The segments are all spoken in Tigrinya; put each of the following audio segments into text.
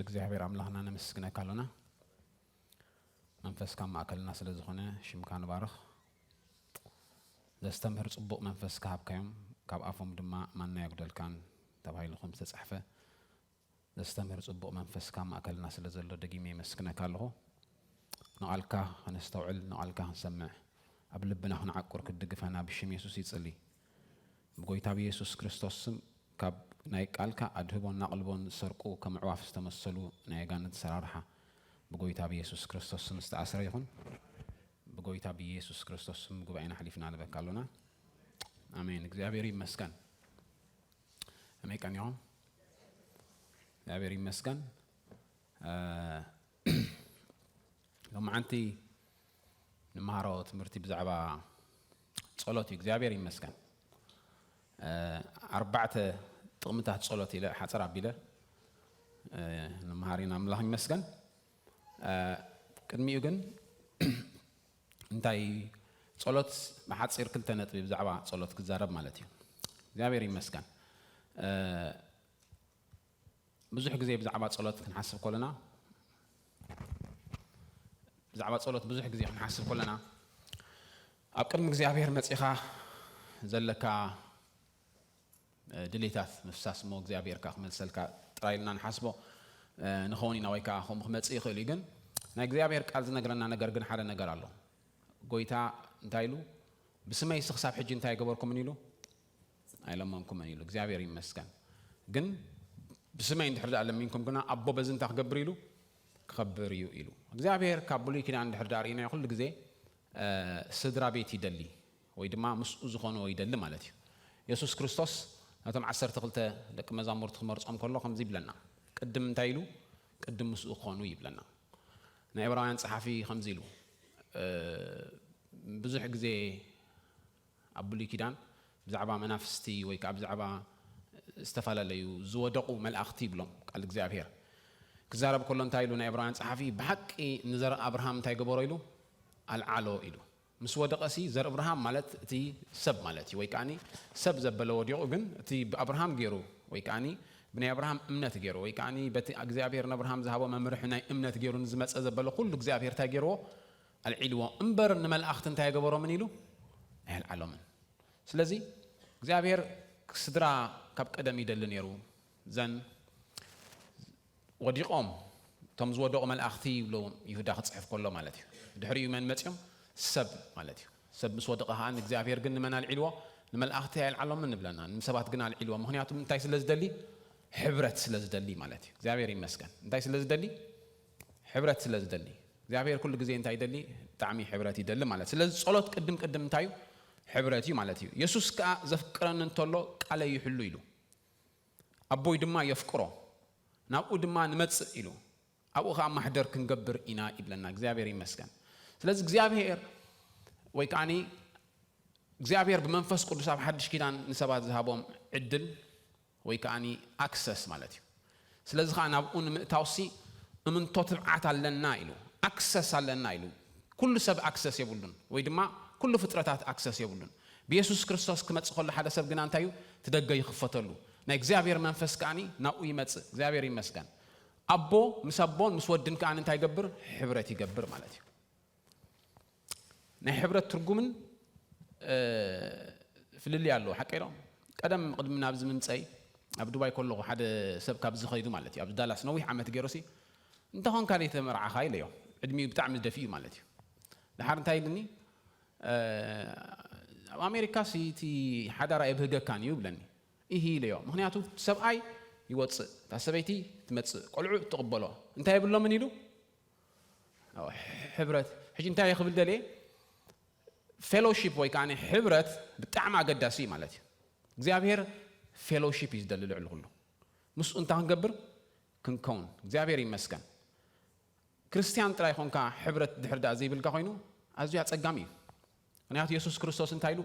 እግዚኣብሔር ኣምላኽና ነመስግነካ ኣሎና። መንፈስካ ኣብ ማእከልና ስለ ዝኾነ ሽምካ ንባርኽ። ዘስተምህር ጽቡቕ መንፈስ ክሃብካዮም፣ ካብ ኣፎም ድማ ማና የጉደልካን ተባሂሉ ከም ዝተጻሕፈ፣ ዘስተምህር ጽቡቕ መንፈስካ ኣብ ማእከልና ስለ ዘሎ ደጊመ የመስግነካ ኣለኹ። ንቓልካ ከነስተውዕል፣ ንቓልካ ክንሰምዕ፣ ኣብ ልብና ክንዓቁር ክትድግፈና ብሽም የሱስ ይጽሊ። ብጎይታ ብየሱስ ክርስቶስ ስም፣ ካብ ናይ ቃልካ ኣድህቦን ኣቕልቦን ዝሰርቁ ከም ኣዕዋፍ ዝተመሰሉ ናይ ኣጋንንት ሰራርሓ ብጎይታ ብየሱስ ክርስቶስ ስም ዝተኣስረ ይኹን። ብጎይታ ብየሱስ ክርስቶስ ስም ጉባኤና ኣሕሊፍና ንበካ ኣሎና። ኣሜን። እግዚኣብሔር ይመስገን። ከመይ ቀኒኹም? እግዚኣብሔር ይመስገን። እ፣ ሎማዓንቲ ንመሃሮ ትምህርቲ ብዛዕባ ጸሎት እዩ። እግዚኣብሔር ይመስገን። እ፣ ኣርባዕተ ጥቕምታት ጸሎት ኢለ ሓጽር ኣቢለ፣ እ፣ ንመሃር ኢና። ኣምላኽ ይመስገን። እ፣ ቅድሚኡ ግን እንታይ ጸሎት ብሓጺር ክልተ ነጥቢ ብዛዕባ ጸሎት ክዛረብ ማለት እዩ። እግዚኣብሔር ይመስገን። እ፣ ብዙሕ ግዜ ብዛዕባ ጸሎት ክንሓስብ ከለና፣ ብዛዕባ ጸሎት ብዙሕ ግዜ ክንሓስብ ከለና፣ ኣብ ቅድሚ እግዚኣብሔር መጺኻ ዘለካ፣ እ፣ ድሌታት ምፍሳስ እሞ እግዚኣብሔር ከኣ ክመልሰልካ ጥራይ ኢልና ንሓስቦ፣ እ፣ ንኸውን ኢና ወይ ከኣ ከምኡ ክመጽእ ይኽእል እዩ። ግን ናይ እግዚኣብሔር ቃል ዝነግረና ነገር ግን ሓደ ነገር ኣሎ። ጎይታ እንታይ ኢሉ? "ብስመይስ ክሳብ ሕጂ እንታይ ገበርኩምን?" ኢሉ። "ኣይለመንኩምን" ኢሉ። እግዚኣብሔር ይመስገን። ግን "ብስመይ እንድሕር ደኣ ለሚንኩም ግና ኣቦ በዚ እንታይ ክገብር?" ኢሉ። "ክኸብር እዩ" ኢሉ። እግዚኣብሔር ካብ ብሉይ ኪዳን እንድሕር ደኣ ርኢናዮ ኩሉ ግዜ፣ እ፣ ስድራ ቤት ይደሊ ወይ ድማ ምስኡ ዝኾንዎ ይደሊ ማለት እዩ። የሱስ ክርስቶስ ነቶም ዓሰርተ ክልተ ደቂ መዛሙርቲ ክመርጾም ከሎ ከምዚ ይብለና። ቅድም እንታይ ኢሉ? "ቅድም ምስኡ ክኾኑ" ይብለና። ናይ ዕብራውያን ጸሓፊ ከምዚ ኢሉ፣ እ፣ ብዙሕ ግዜ ኣብ ብሉይ ኪዳን ብዛዕባ መናፍስቲ ወይ ከኣ ብዛዕባ ዝተፈላለዩ ዝወደቑ መላእኽቲ ይብሎም ቃል እግዚኣብሔር። ክዛረብ ከሎ እንታይ ኢሉ ናይ ዕብራውያን ጸሓፊ? "ብሓቂ ንዘር ኣብርሃም እንታይ ገበሮ?" ኢሉ፣ "ኣልዓሎ" ኢሉ። ምስ ወደቐሲ ዘር ኣብርሃም ማለት እቲ ሰብ ማለት እዩ፣ ወይ ከኣኒ ሰብ ዘበለ ወዲቑ፣ ግን እቲ ብኣብርሃም ገይሩ ወይ ከኣኒ ብናይ ኣብርሃም እምነት ገይሩ ወይ ከኣኒ በቲ እግዚኣብሔር ንኣብርሃም ዝሃቦ መምርሒ ናይ እምነት ገይሩ ንዝመጸ ዘበለ ኩሉ እግዚኣብሔር እንታይ ገይርዎ? ኣልዒልዎ። እምበር ንመላእኽቲ እንታይ ገበሮምን ኢሉ? ኣየልዓሎምን። ስለዚ እግዚኣብሔር ስድራ ካብ ቀደም ይደሊ ነይሩ። ዘን ወዲቖም፣ እቶም ዝወደቑ መላእኽቲ ይብሉ ይሁዳ ክጽሕፍ ከሎ ማለት እዩ። ድሕሪኡ መን መጺኦም? ሰብ ማለት እዩ። ሰብ ምስ ወደቐ ከኣ እግዚኣብሔር ግን ንመን ኣልዒልዎ? ንመላእኽቲ ኣየልዓሎምን ንብለና፣ ንሰባት ግን ኣልዒልዎ። ምኽንያቱ እንታይ ስለ ዝደሊ? ሕብረት ስለ ዝደሊ ማለት እዩ። እግዚኣብሔር ይመስገን። እንታይ ስለ ዝደሊ? ሕብረት ስለ ዝደሊ። እግዚኣብሔር ኩሉ ግዜ እንታይ ይደሊ? ብጣዕሚ ሕብረት ይደሊ ማለት። ስለዚ ጸሎት ቅድም ቅድም እንታይ እዩ? ሕብረት እዩ ማለት እዩ። የሱስ ከኣ ዘፍቅረኒ እንተሎ ቃለይ ይሕሉ ኢሉ። ኣቦይ ድማ የፍቅሮ፣ ናብኡ ድማ ንመጽእ ኢሉ። ኣብኡ ከኣ ማሕደር ክንገብር ኢና ይብለና። እግዚኣብሔር ይመስገን። ስለዚ እግዚኣብሔር ወይ ከኣኒ እግዚኣብሔር ብመንፈስ ቅዱስ ኣብ ሓድሽ ኪዳን ንሰባት ዝሃቦም ዕድል ወይ ከኣኒ ኣክሰስ ማለት እዩ። ስለዚ ከኣ ናብኡ ንምእታውሲ እምንቶ ትብዓት ኣለና ኢሉ፣ ኣክሰስ ኣለና ኢሉ። ኩሉ ሰብ ኣክሰስ የብሉን ወይ ድማ ኩሉ ፍጥረታት ኣክሰስ የብሉን። ብየሱስ ክርስቶስ ክመጽእ ከሎ ሓደ ሰብ ግና እንታይ እዩ? እቲ ደገ ይኽፈተሉ። ናይ እግዚኣብሔር መንፈስ ከኣኒ ናብኡ ይመጽእ። እግዚኣብሔር ይመስገን። ኣቦ ምስ ኣቦን ምስ ወድን ከኣኒ እንታይ ይገብር? ሕብረት ይገብር ማለት እዩ። ናይ ሕብረት ትርጉምን፣ እ፣ ፍልልይ ኣለዎ። ሓቀይ ዶ? ቀደም ቅድሚ ናብዚ ምምጸይ ኣብ ዱባይ ከለኹ ሓደ ሰብ ካብዚ ኸይዱ ማለት እዩ። ኣብዚ ዳላስ ነዊሕ ዓመት ገይሩሲ፣ "እንተ ኾንካ ደይ ተመርዓኻ?" ኢለዮ። ዕድሚኡ ብጣዕሚ ደፊኡ ማለት እዩ። ደሓር እንታይ ኢልኒ? እ፣ "ኣብ ኣሜሪካሲ እቲ ሓዳር ኣየብህገካን እዩ" ይብለኒ። "ኢሂ" ኢለዮ። ምኽንያቱ ሰብኣይ ይወጽእ፣ እታ ሰበይቲ ትመጽእ፣ ቆልዑ ትቕበሎ። እንታይ የብሎምን ኢሉ? ኣዎ፣ ሕብረት። ሕጂ እንታይ እየ ክብል ደልየ? ፌሎሺፕ ወይ ከኣ ሕብረት ብጣዕሚ ኣገዳሲ እዩ ማለት እዩ። እግዚኣብሔር ፌሎሺፕ እዩ ዝደሊ ልዕሊ ኩሉ። ምስኡ እንታይ ክንገብር? ክንከውን። እግዚኣብሔር ይመስገን። ክርስትያን ጥራይ ኾንካ ሕብረት ድሕር ደኣ ዘይብልካ ኮይኑ ኣዝዩ ኣጸጋሚ እዩ። ምኽንያቱ የሱስ ክርስቶስ እንታይ ኢሉ?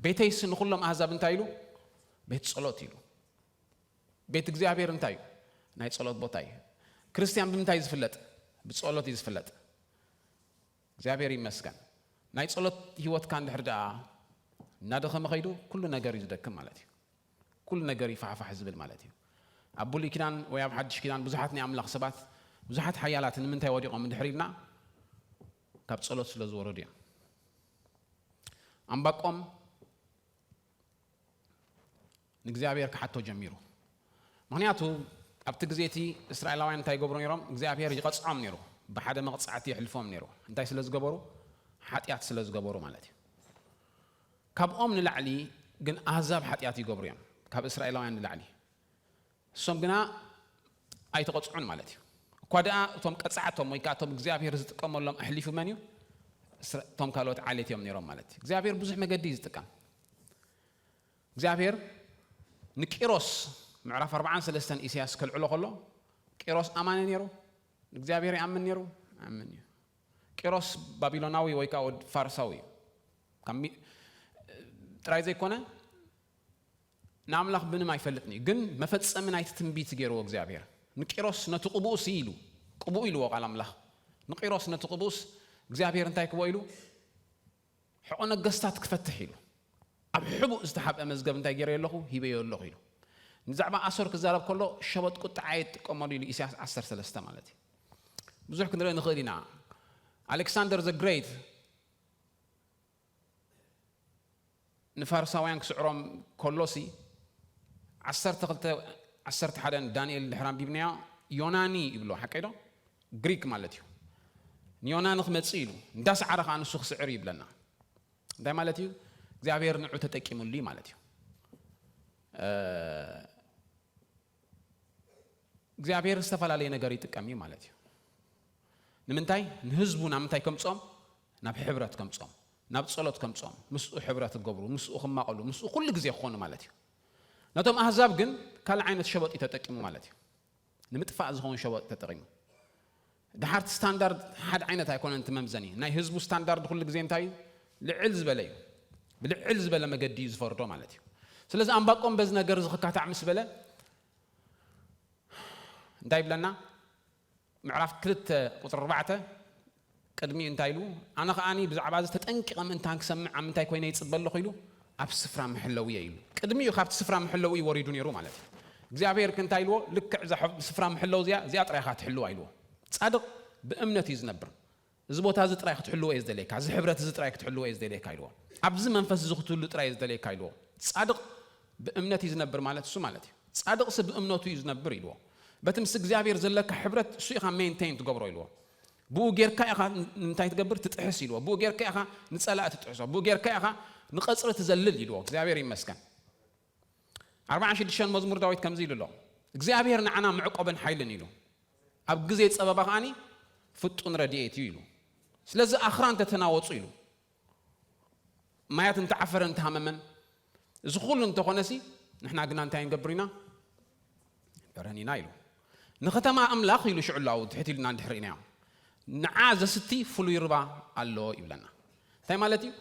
"ቤተይሲ ንኹሎም ኣህዛብ" እንታይ ኢሉ? "ቤት ጸሎት" ኢሉ። ቤት እግዚኣብሔር እንታይ እዩ? ናይ ጸሎት ቦታ እዩ። ክርስትያን ብምንታይ እዩ ዝፍለጥ? ብጸሎት እዩ ዝፍለጥ። እግዚኣብሔር ይመስገን። ናይ ጸሎት ህይወትካ እንድሕር ደኣ እናደኸመ ኸይዱ፣ ኩሉ ነገር እዩ ዝደክም ማለት እዩ። ኩሉ ነገር እዩ ፋሕፋሕ ዝብል ማለት እዩ። ኣብ ብሉይ ኪዳን ወይ ኣብ ሓድሽ ኪዳን ብዙሓት ናይ ኣምላኽ ሰባት፣ ብዙሓት ሓያላት ንምንታይ ወዲቖም እንድሕር ኢልና፣ ካብ ጸሎት ስለ ዝወረዱ እዮም። ኣምባቆም ንእግዚኣብሔር ክሓቶ ጀሚሩ። ምኽንያቱ ኣብቲ ግዜ እቲ እስራኤላውያን እንታይ ይገብሩ ነይሮም? እግዚኣብሔር ይቐጽዖም ነይሩ። ብሓደ መቕጻዕቲ የሕልፎም ነይሩ። እንታይ ስለ ዝገበሩ? ሓጢኣት ስለ ዝገበሩ ማለት እዩ። ካብኦም ንላዕሊ ግን ኣህዛብ ሓጢኣት ይገብሩ እዮም፣ ካብ እስራኤላውያን ንላዕሊ። እሶም ግና ኣይተቐጽዑን ማለት እዩ። እኳ ደኣ እቶም ቀጻዕቶም ወይ ከዓ እቶም እግዚኣብሔር ዝጥቀመሎም ኣሕሊፉ መን እዩ? እስራ-፣ እቶም ካልኦት ዓሌት እዮም ነይሮም ማለት እዩ። እግዚኣብሔር ብዙሕ መገዲ እዩ ዝጥቀም። እግዚኣብሔር ንቂሮስ ምዕራፍ ኣርባዓን ሰለስተን ኢሳያስ ከልዕሎ ከሎ፣ ቂሮስ ኣማኒ ነይሩ? ንእግዚኣብሔር ይኣምን ነይሩ? ኣምን እዩ። ቂሮስ ባቢሎናዊ ወይ ከዓ ወድ ፋርሳዊ እዩ። ካብ ሚ-፣ ጥራይ ዘይኮነ ንኣምላኽ ምንም ኣይፈልጥን እዩ፣ ግን መፈጸሚ ናይቲ ትንቢት ገይርዎ እግዚኣብሔር። ንቂሮስ ነቲ ቅቡኡስ ኢሉ፣ ቅቡኡ ኢልዎ ቃል ኣምላኽ። ንቂሮስ ነቲ ቅቡኡስ እግዚኣብሔር እንታይ ክቦ ኢሉ? ሕቆ ነገስታት ክፈትሕ ኢሉ። ኣብ ሕቡእ ዝተሓብአ መዝገብ እንታይ ገይረ ኣለኹ? ሂበዮ ኣለኹ ኢሉ። ንዛዕባ ኣሶር ክዛረብ ከሎ ሸበጥ ቁጥዓ ይጥቀመሉ ኢሉ ኢሳያስ ዓሰርተ ሰለስተ ማለት እዩ። ብዙሕ ክንርኢ ንኽእል ኢና። ኣሌክሳንደር ዘ ግሬት ንፋርሳውያን ክስዕሮም ከሎሲ ዓሰርተ ክልተ፣ ዓሰርተ ሓደ ዳንኤል ድሕር ኣንቢብናዮ ዮናኒ ይብሎ፣ ሓቀይ ዶ? ግሪክ ማለት እዩ። ንዮናኒ ክመጽእ ኢሉ እንዳሰዓረ ከዓ ንሱ ክስዕር ይብለና። እንታይ ማለት እዩ? እግዚኣብሔር ንዑ ተጠቂሙሉ እዩ ማለት እዩ። እ፣ እግዚኣብሔር ዝተፈላለየ ነገር ይጥቀም እዩ ማለት እዩ። ንምንታይ? ንህዝቡ ናብ ምንታይ ከምጾም? ናብ ሕብረት ከምጾም፣ ናብ ጸሎት ከምጾም፣ ምስኡ ሕብረት ክገብሩ፣ ምስኡ ክማቐሉ፣ ምስኡ ኩሉ ግዜ ክኾኑ ማለት እዩ። ነቶም ኣህዛብ ግን ካልእ ዓይነት ሸበጥ እዩ ተጠቂሙ ማለት እዩ። ንምጥፋእ ዝኸውን ሸበጥ ተጠቂሙ። ድሓርቲ ስታንዳርድ ሓደ ዓይነት ኣይኮነን እቲ መምዘኒ። ናይ ህዝቡ ስታንዳርድ ኩሉ ግዜ እንታይ እዩ? ልዕል ዝበለ እዩ። ብልዕል ዝበለ መገዲ እዩ ዝፈርዶ ማለት እዩ። ስለዚ ኣምባቆም በዚ ነገር እዚ ክካታዕ ምስ በለ እንታይ ይብለና? ምዕራፍ ክልተ ቁጽሪ ኣርባዕተ ቅድሚኡ እንታይ ኢሉ? ኣነ ከኣኒ ብዛዕባ እዚ ተጠንቂቐ ምእንታን ክሰምዕ ኣብ ምንታይ ኮይነ ይጽበ ኣለኹ ኢሉ? ኣብ ስፍራ መሐለዊ እየ ኢሉ። ቅድሚኡ ካብቲ ስፍራ መሐለዊ እዩ ወሪዱ ነይሩ ማለት እዩ። እግዚኣብሔር ከ እንታይ ኢልዎ? ልክዕ እዛ ሐ-፣ ስፍራ መሐለዊ እዚኣ፣ እዚኣ ጥራይ ኢኻ ትሕልዋ ኢልዎ። ጻድቕ ብእምነት እዩ ዝነብር። እዚ ቦታ እዚ ጥራይ ክትሕልዎ እየ ዝደልየካ፣ እዚ ሕብረት እዚ ጥራይ ክትሕልዎ እየ ዝደልየካ ኢልዎ። ኣብዚ መንፈስ እዚ ክትህሉ ጥራይ እየ ዝደልየካ ኢልዎ። ጻድቕ ብእምነት እዩ ዝነብር ማለት እሱ ማለት እዩ። ጻድቕሲ ብእምነቱ እዩ ዝነብር ኢልዎ። በቲ ምስ እግዚኣብሔር ዘለካ ሕብረት እሱ ኢኻ ሜንቴን ትገብሮ ኢልዎ። ብኡ ጌርካ ኢኻ ንምንታይ ትገብር? ትጥሕስ ኢልዎ። ብኡ ጌርካ ኢኻ ንጸላእ ትጥሕሶ። ብኡ ጌርካ ኢኻ ንቐጽሪ ትዘልል ኢልዎ። እግዚኣብሔር ይመስገን። ኣርባዓን ሽዱሽተን መዝሙር ዳዊት ከምዚ ኢሉ ኣሎ፣ እግዚኣብሔር ንዓና መዕቆብን ሓይልን ኢሉ። ኣብ ግዜ ጸበባ ከኣኒ ፍጡን ረድኤት እዩ ኢሉ። ስለዚ ኣኽራን ተተናወጹ ኢሉ። ማያት እንተዓፈረ እንተሃመመን፣ እዚ ኩሉ እንተኾነሲ፣ ንሕና ግና እንታይ ንገብር ኢና? ንበረን ኢና ኢሉ። ንኸተማ ኣምላኽ ኢሉ ሽዑ ኣሎ፣ ኣብኡ ትሕት ኢልና እንድሕር ኢናዮ፣ ንዓ ዘስቲ ፍሉይ ርባ ኣሎ ይብለና። እንታይ ማለት እዩ?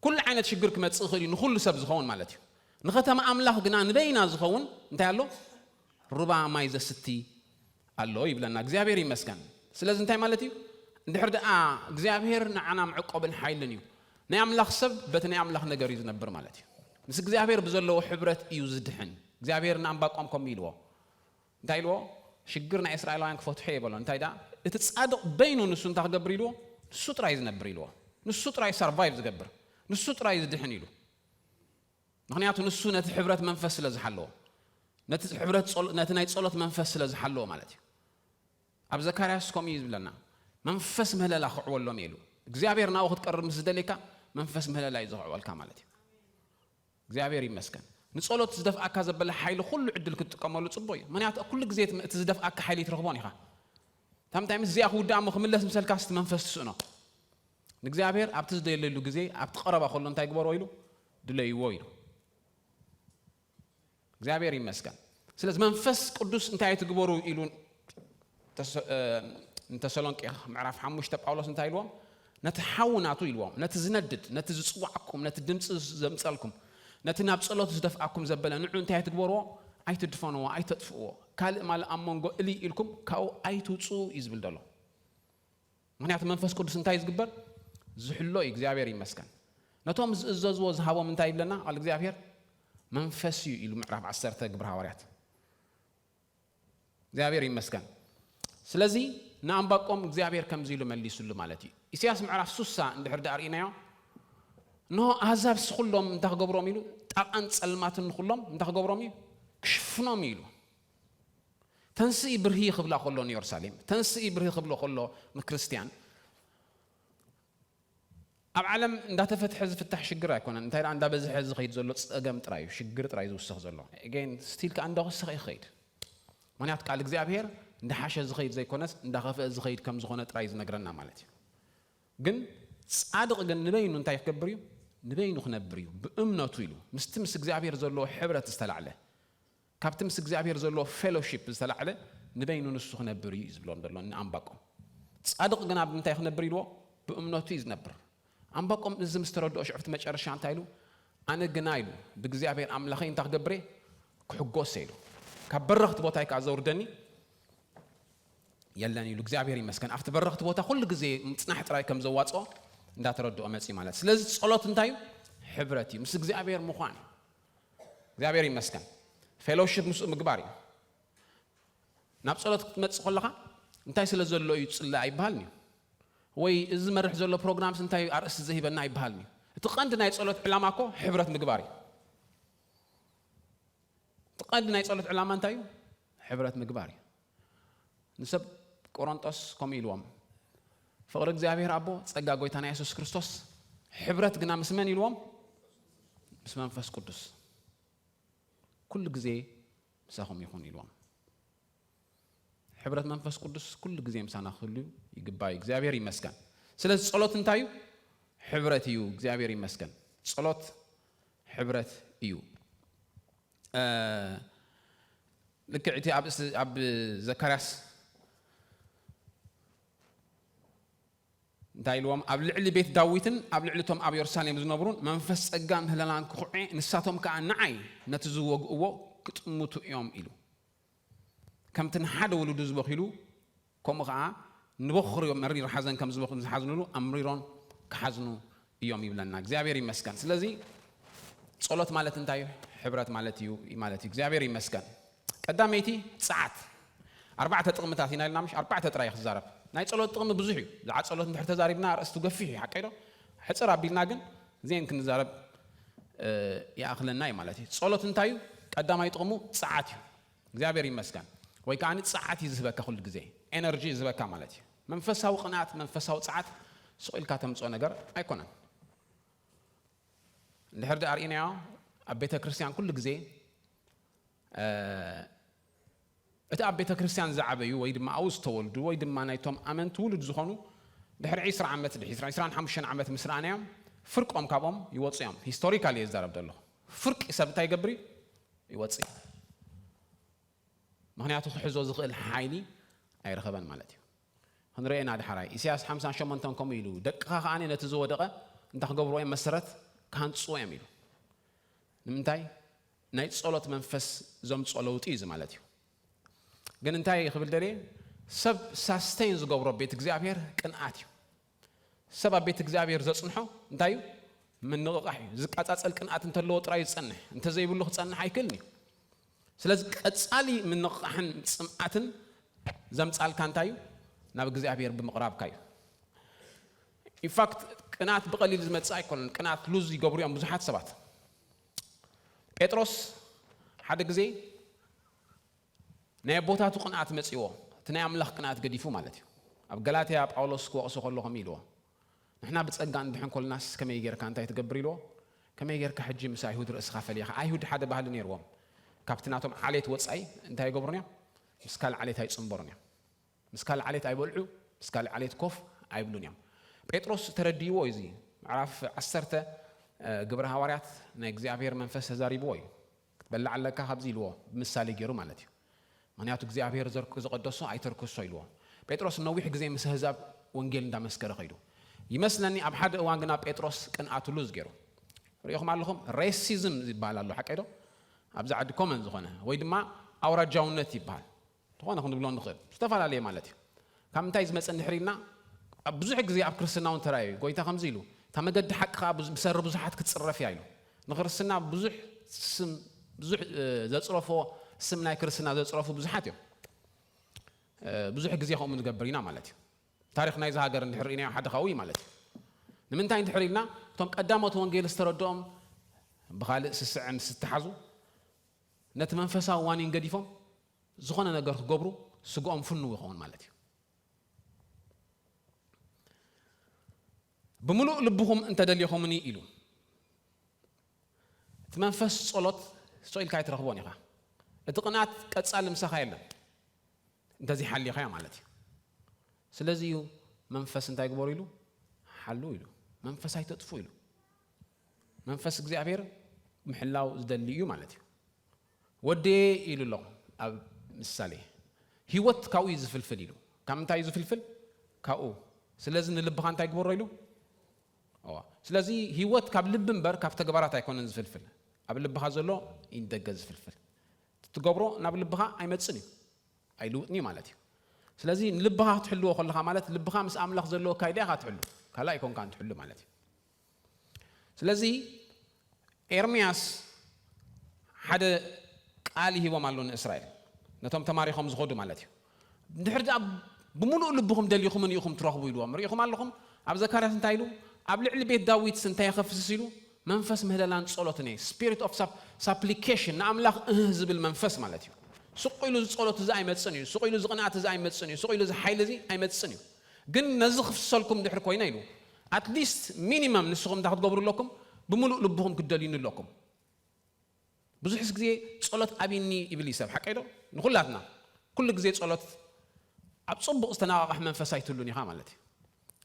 ኩሉ ዓይነት ሽግር ክመጽእ ይኽእል እዩ፣ ንኹሉ ሰብ ዝኸውን ማለት እዩ። ንኸተማ ኣምላኽ ግና ንበይና ዝኸውን እንታይ ኣሎ? ሩባ ማይ ዘስቲ ኣሎ ይብለና። እግዚኣብሔር ይመስገን። ስለዚ እንታይ ማለት እዩ? እንድሕር ደኣ እግዚኣብሔር ንዓና መዕቆብን ሓይልን እዩ። ናይ ኣምላኽ ሰብ በቲ ናይ ኣምላኽ ነገር እዩ ዝነብር ማለት እዩ። ምስ እግዚኣብሔር ብዘለዎ ሕብረት እዩ ዝድሕን። እግዚኣብሔር ንኣንባቆም ከምኡ ኢልዎ። እንታይ ኢልዎ? ሽግር ናይ እስራኤላውያን ክፈትሖ እየ በሎ። እንታይ ደኣ? እቲ ጻድቕ በይኑ ንሱ እንታይ ክገብር ኢልዎ? ንሱ ጥራይ ዝነብር ኢልዎ። ንሱ ጥራይ ሰርቫይቭ ዝገብር። ንሱ ጥራይ ዝድሕን ኢሉ። ምኽንያቱ ንሱ ነቲ ሕብረት መንፈስ ስለ ዝሓለዎ። ነቲ ሕብረት ጸሎ-፣ ነቲ ናይ ጸሎት መንፈስ ስለ ዝሓለዎ ማለት እዩ። ኣብ ዘካርያስ ከምኡ እዩ ዝብለና። መንፈስ ምህለላ ክዕወሎም እየ ኢሉ። እግዚኣብሔር ናብኡ ክትቀርብ ምስ ዝደልየካ መንፈስ ምህለላ እዩ ዝኽዕወልካ ማለት እዩ። እግዚኣብሔር ይመስገን። ንጸሎት ዝደፍኣካ ዘበለ ሓይሊ ኩሉ ዕድል ክትጥቀመሉ ጽቡቕ እዩ። ምኽንያቱ ኩሉ ግዜ እቲ፣ እቲ ዝደፍኣካ ሓይሊ ኣይትረኽቦን ኢኻ። እታ ምንታይ ምስ እዚኣ ክውዳእ እሞ ክምለስ ምሰልካስ እቲ መንፈስ ትስእኖ። ንእግዚኣብሔር ኣብቲ ዝደለየሉ ግዜ ኣብቲ ቀረባ ከሎ እንታይ ግበርዎ ኢሉ? ድለይዎ ኢሉ። እግዚኣብሔር ይመስገን። ስለዚ መንፈስ ቅዱስ እንታይ ትግበሩ ኢሉ ተሰ-፣ እ፣ ንተሰሎንቄ ምዕራፍ ሓሙሽተ ጳውሎስ እንታይ ኢልዎም? ነቲ ሓዊ ናቱ ኢልዎም፣ ነቲ ዝነድድ፣ ነቲ ዝጽዋዕኩም፣ ነቲ ድምፂ ዘምፀልኩም፣ ነቲ ናብ ጸሎት ዝደፍኣኩም ዘበለ ንዑ እንታይ ትግበርዎ? ኣይትድፈንዎ፣ ኣይተጥፍእዎ። ካልእ ማልእ ኣብ መንጎ እልይ ኢልኩም ካብኡ ኣይትውፅኡ እዩ ዝብል ዘሎ። ምኽንያቱ መንፈስ ቅዱስ እንታይ ዝግበር? ዝሕሎ እዩ። እግዚኣብሔር ይመስገን። ነቶም ዝእዘዝዎ ዝሃቦም እንታይ ይብለና ቃል እግዚኣብሔር? መንፈስ እዩ ኢሉ ምዕራፍ ዓሰርተ ግብሪ ሃዋርያት። እግዚኣብሔር ይመስገን። ስለዚ ንኣንባቆም እግዚኣብሔር ከምዚ ኢሉ መሊሱሉ ማለት እዩ። ኢሳያስ ምዕራፍ ሱሳ እንድሕር ደኣ ርኢናዮ፣ እንሆ ኣህዛብ ስኹሎም እንታይ ክገብሮም ኢሉ፣ ጣቓን ጸልማትን ንኹሎም እንታይ ክገብሮም እዩ፣ ክሽፍኖም እዩ ኢሉ። ተንስኢ ብርሂ ክብላ ከሎ ንየሩሳሌም፣ ተንስኢ ብርሂ ክብሎ ከሎ ንክርስትያን፣ ኣብ ዓለም እንዳተፈትሐ ዝፍታሕ ሽግር ኣይኮነን። እንታይ ደኣ እንዳበዝሐ ዝኸይድ ዘሎ ጸገም ጥራይ እዩ፣ ሽግር ጥራይ ዝውሰኽ ዘሎ። Again still ከኣ እንዳወሰኸ ይኸይድ። ምኽንያቱ ቃል እግዚኣብሔር እንዳሓሸ ዝኸይድ ዘይኮነስ እንዳኸፍአ ዝኸይድ ከም ዝኾነ ጥራይ ዝነግረና ማለት እዩ። ግን ጻድቕ ግን ንበይኑ እንታይ ክገብር እዩ? ንበይኑ ክነብር እዩ ብእምነቱ ኢሉ ምስቲ ምስ እግዚኣብሔር ዘለዎ ሕብረት ዝተላዕለ ካብቲ ምስ እግዚኣብሔር ዘለዎ ፌሎሺፕ ዝተላዕለ ንበይኑ ንሱ ክነብር እዩ ዝብሎም ዘሎ ንኣንባቆም። ጻድቕ ግን ኣብ ምንታይ ክነብር ኢልዎ? ብእምነቱ እዩ ዝነብር። ኣንባቆም እዚ ምስ ተረድኦ ሽዑ ኣብቲ መጨረሻ እንታይ ኢሉ? ኣነ ግና ኢሉ ብእግዚኣብሔር ኣምላኸይ እንታይ ክገብር እየ? ክሕጎስ እየ ኢሉ። ካብ በረኽቲ ቦታይ ከዓ ዘውርደኒ የለን ኢሉ እግዚኣብሔር ይመስገን። ኣብቲ በረኽቲ ቦታ ኩሉ ግዜ ምጽናሕ ጥራይ ከም ዘዋጽኦ እንዳተረድኦ መጺ ማለት። ስለዚ ጸሎት እንታይ እዩ? ሕብረት እዩ፣ ምስ እግዚኣብሔር ምዃን እዩ። እግዚኣብሔር ይመስገን። ፌሎሺፕ ምስኡ ምግባር እዩ። ናብ ጸሎት ክትመጽእ ከለኻ እንታይ ስለ ዘሎ እዩ ትጽሊ ኣይበሃልን እዩ። ወይ እዚ ዝመርሕ ዘሎ ፕሮግራምስ እንታይ ኣርእስቲ ዘሂበና ኣይበሃልን እዩ። እቲ ቀንዲ ናይ ጸሎት ዕላማ እኮ ሕብረት ምግባር እዩ። እቲ ቀንዲ ናይ ጸሎት ዕላማ እንታይ እዩ? ሕብረት ምግባር እዩ። ንሰብ ቆሮንጦስ ከምኡ ኢልዎም፣ ፍቕሪ እግዚኣብሔር ኣቦ፣ ጸጋ ጎይታና የሱስ ክርስቶስ፣ ሕብረት ግና ምስ መን ኢልዎም? ምስ መንፈስ ቅዱስ። ኩሉ ግዜ ምሳኹም ይኹን ኢልዎም። ሕብረት መንፈስ ቅዱስ ኩሉ ግዜ ምሳና ክህሉ ይግባእ እዩ። እግዚኣብሔር ይመስገን። ስለዚ ጸሎት እንታይ እዩ? ሕብረት እዩ። እግዚኣብሔር ይመስገን። ጸሎት ሕብረት እዩ። እ፣ ልክዕ እቲ ኣብ እስ-፣ ኣብ ዘካርያስ እንታይ ኢልዎም? ኣብ ልዕሊ ቤት ዳዊትን ኣብ ልዕሊ እቶም ኣብ የሩሳሌም ዝነብሩን መንፈስ ጸጋን ምህለላን ክኹዕዕ፣ ንሳቶም ከኣ ንዓይ ነቲ ዝወግእዎ ክጥምቱ እዮም ኢሉ። ከምቲ ንሓደ ውሉዱ ዝበኺሉ፣ ከምኡ ኸዓ ንበኹሩ መሪር ሓዘን ከም ዝበኹ-፣ ዝሓዝኑሉ ኣምሪሮም ክሓዝኑ እዮም ይብለና። እግዚኣብሔር ይመስገን። ስለዚ ጸሎት ማለት እንታይ እዩ? ሕብረት ማለት እዩ ማለት እዩ። እግዚኣብሔር ይመስገን። ቀዳመይቲ ጸዓት። ኣርባዕተ ጥቕምታት ኢና ኢልና ምሽ? ኣርባዕተ ጥራይ ክዛረብ። ናይ ጸሎት ጥቕሚ ብዙሕ እዩ። ብዛዕባ ጸሎት እንድሕር ተዛሪብና ኣርእስቱ ገፊሕ እዩ፣ ሓቀይ ዶ? ሕጽር ኣቢልና ግን እዚአን ክንዛረብ፣ እ፣ ይኣኽለና እዩ ማለት እዩ። ጸሎት እንታይ እዩ? ቀዳማይ ጥቕሙ ጸዓት እዩ። እግዚኣብሔር ይመስገን። ወይ ከዓ ጸዓት እዩ ዝህበካ፣ ኩሉ ግዜ ኤነርጂ እዩ ዝህበካ ማለት እዩ። መንፈሳዊ ቅንኣት፣ መንፈሳዊ ጸዓት ስቕ ኢልካ ተምጽኦ ነገር ኣይኮነን። እንድሕር ደኣ ርኢናዮ፣ ኣብ ቤተ ክርስቲያን ኩሉ ግዜ፣ እ፣ እቲ ኣብ ቤተ ክርስቲያን ዝዓበዩ ወይ ድማ ኣብኡ ዝተወልዱ ወይ ድማ ናይቶም ኣመንቲ ውሉድ ዝኾኑ ድሕሪ ዕስራ ዓመት፣ ድሕሪ ዕስራን ሓሙሽተን ዓመት ምስ ረኣናዮም፣ ፍርቆም ካብኦም ይወጹ እዮም። ሂስቶሪካል እየ ዝዛረብ ዘለኹ። ፍርቂ ሰብ እንታይ ይገብር እዩ? ይወጽእ እዩ። ምኽንያቱ ክሕዞ ዝኽእል ሓይሊ ኣይረኸበን ማለት እዩ። ክንርእየና ድሓራይ ኢሳያስ ሓምሳን ሸሞንተን ከምኡ ኢሉ፣ ደቅኻ ከኣ ነቲ ዝወደቐ እንታይ ክገብርዎ እዮም? መሰረት ክሃንጽዎ እዮም ኢሉ። ንምንታይ? ናይ ጸሎት መንፈስ ዘምጽኦ ለውጢ እዩ እዚ ማለት እዩ። ግን እንታይ ክብል ደልየ? ሰብ ሳስቴን ዝገብሮ ቤት እግዚኣብሔር ቅንኣት እዩ። ሰብ ኣብ ቤት እግዚኣብሔር ዘጽንሖ እንታይ እዩ? ምንቕቓሕ እዩ። ዝቃጻጸል ቅንኣት እንተለዎ ጥራይ እዩ ዝጸንሕ፣ እንተዘይብሉ ክጸንሕ ኣይክእልን እዩ። ስለዚ ቀጻሊ ምንቕቓሕን ጽምኣትን ዘምጻልካ እንታይ እዩ? ናብ እግዚኣብሔር ብምቕራብካ እዩ። ኢንፋክት ቅንኣት ብቐሊል ዝመጽእ ኣይኮነን። ቅንኣት ሉዝ ይገብሩ እዮም ብዙሓት ሰባት። ጴጥሮስ ሓደ ግዜ ናይ ኣቦታቱ ቅንኣት መጺዎ፣ እቲ ናይ ኣምላኽ ቅንኣት ገዲፉ ማለት እዩ። ኣብ ገላትያ ጳውሎስ ክወቕሶ ከሎ ከምኡ ኢልዎ፣ ንሕና ብጸጋ እንድሕን ኮልናስ ከመይ ጌርካ እንታይ ትገብር ኢልዎ? ከመይ ጌርካ ሕጂ ምስ ኣይሁድ ርእስኻ ፈሊኻ? ኣይሁድ ሓደ ባህሊ ነይርዎም። ካብቲ ናቶም ዓሌት ወጻኢ እንታይ ይገብሩን እዮም? ምስ ካልእ ዓሌት ኣይጽንበሩን እዮም። ምስ ካልእ ዓሌት ኣይበልዑ፣ ምስ ካልእ ዓሌት ኮፍ ኣይብሉን እዮም። ጴጥሮስ ተረዲእዎ እዩ። እዚ ምዕራፍ ዓሰርተ፣ እ፣ ግብረ ሃዋርያት ናይ እግዚኣብሔር መንፈስ ተዛሪብዎ እዩ። ክትበልዕ ኣለካ ካብዚ ኢልዎ፣ ብምሳሌ ገይሩ ማለት እዩ። ምኽንያቱ እግዚኣብሔር ዘርክ-፣ ዝቐደሶ ኣይተርክሶ ኢልዎ። ጴጥሮስ ነዊሕ ግዜ ምስ ኣህዛብ ወንጌል እንዳመስከረ ኸይዱ። ይመስለኒ ኣብ ሓደ እዋን ግና ጴጥሮስ ቅንኣቱ ሉዝ ገይሩ። ርኢኹም ኣለኹም፣ ሬሲዝም ዝበሃል ኣሎ፣ ሓቀይ ዶ? ኣብዚ ዓዲ ኮመን ዝኾነ፣ ወይ ድማ ኣውራጃውነት ይበሃል። ዝኾነ ክንብሎ ንኽእል። ዝተፈላለየ ማለት እዩ። ካብ ምንታይ ዝመጸ እንድሕር ኢልና፣ ኣብ ብዙሕ ግዜ ኣብ ክርስትና እውን ተራእዩ። ጎይታ ከምዚ ኢሉ፣ "እታ መገዲ ሓቂ ኸኣ ብዝ-፣ ብሰሪ ብዙሓት ክትጽረፍ እያ" ኢሉ። ንክርስትና ብዙሕ ስም፣ ብዙሕ፣ እ፣ ዘጽረፎ ስም ናይ ክርስትና ዘጽረፉ ብዙሓት እዮም። ብዙሕ ግዜ ከምኡ ንገብር ኢና ማለት እዩ። ታሪኽ ናይዚ ሃገር እንድሕር ርኢናዮ ሓደ ካብኡ እዩ ማለት እዩ። ንምንታይ እንድሕር ኢልና፣ እቶም ቀዳሞት ወንጌል ዝተረድኦም ብኻልእ ስስዐ ምስ ዝተሓዙ፣ ነቲ መንፈሳዊ ዋኒን ገዲፎም ዝኾነ ነገር ክገብሩ ስግኦም ፍኑው ይኸውን ማለት እዩ። ብምሉእ ልብኹም እንተደሊኹምኒ ኢሉ። እቲ መንፈስ ጸሎት ስቕ ኢልካ ኣይትረኽቦን ኢኻ። እቲ ቅንኣት ቀጻሊ ምሳኻ የለን እንተዘይሓሊኻዮ ማለት እዩ። ስለዚ እዩ መንፈስ እንታይ ግበሩ ኢሉ? ሓሉ ኢሉ። መንፈስ ኣይተጥፉ ኢሉ። መንፈስ እግዚኣብሔር ምሕላው ዝደሊ እዩ ማለት እዩ። ወደየ ኢሉ ኣሎ ኣብ ምሳሌ። ህይወት ካብኡ እዩ ዝፍልፍል ኢሉ። ካብ ምንታይ እዩ ዝፍልፍል? ካብኡ። ስለዚ ንልብኻ እንታይ ግበሮ ኢሉ? እዋ። ስለዚ ህይወት ካብ ልቢ እምበር ካብ ተግባራት ኣይኮነን ዝፍልፍል። ኣብ ልብኻ ዘሎ እዩ ንደገ ዝፍልፍል። ትገብሮ ናብ ልብኻ ኣይመጽን እዩ። ኣይልውጥን እዩ ማለት እዩ። ስለዚ ንልብኻ ክትሕልዎ ከለኻ ማለት ልብኻ ምስ ኣምላኽ ዘለዎ ካይዳ ኢኻ ትሕሉ። ካልእ ኣይኮንካን ትሕሉ ማለት እዩ። ስለዚ ኤርምያስ ሓደ ቃል ይሂቦም ኣሎ ንእስራኤል፣ ነቶም ተማሪኾም ዝኸዱ ማለት እዩ። እንድሕር ደኣ ብምሉእ ልብኹም ደሊኹምኒ ኢኹም ትረኽቡ ኢልዎም። ርኢኹም ኣለኹም ኣብ ዘካርያስ እንታይ ኢሉ? ኣብ ልዕሊ ቤት ዳዊትስ እንታይ የኸፍስስ ኢሉ? መንፈስ ምህለላን ጸሎትን እየ። Spirit of supplication፣ ንኣምላኽ እህ ዝብል መንፈስ ማለት እዩ። ስቕ ኢሉ ዝጸሎት እዚ ኣይመጽን እዩ። ስቕ ኢሉ ዝቕንኣት እዚ ኣይመጽን እዩ። ስቕ ኢሉ እዚ ሓይሊ እዚ ኣይመጽን እዩ። ግን ነዚ ክፍሰልኩም ድሕር ኮይነ ኢሉ፣ at least minimum ንስኹም እንታይ ክትገብሩ ኣለኩም? ብምሉእ ልብኹም ክትደልዩኒ ኣለኩም። ብዙሕ ግዜ ጸሎት ኣብይኒ ይብል እዩ ሰብ፣ ሓቀይ ዶ? ንኹላትና ኩሉ ግዜ ጸሎት ኣብ ጽቡቕ ዝተነቓቕሕ መንፈስ ኣይትህሉን ኢኻ ማለት እዩ።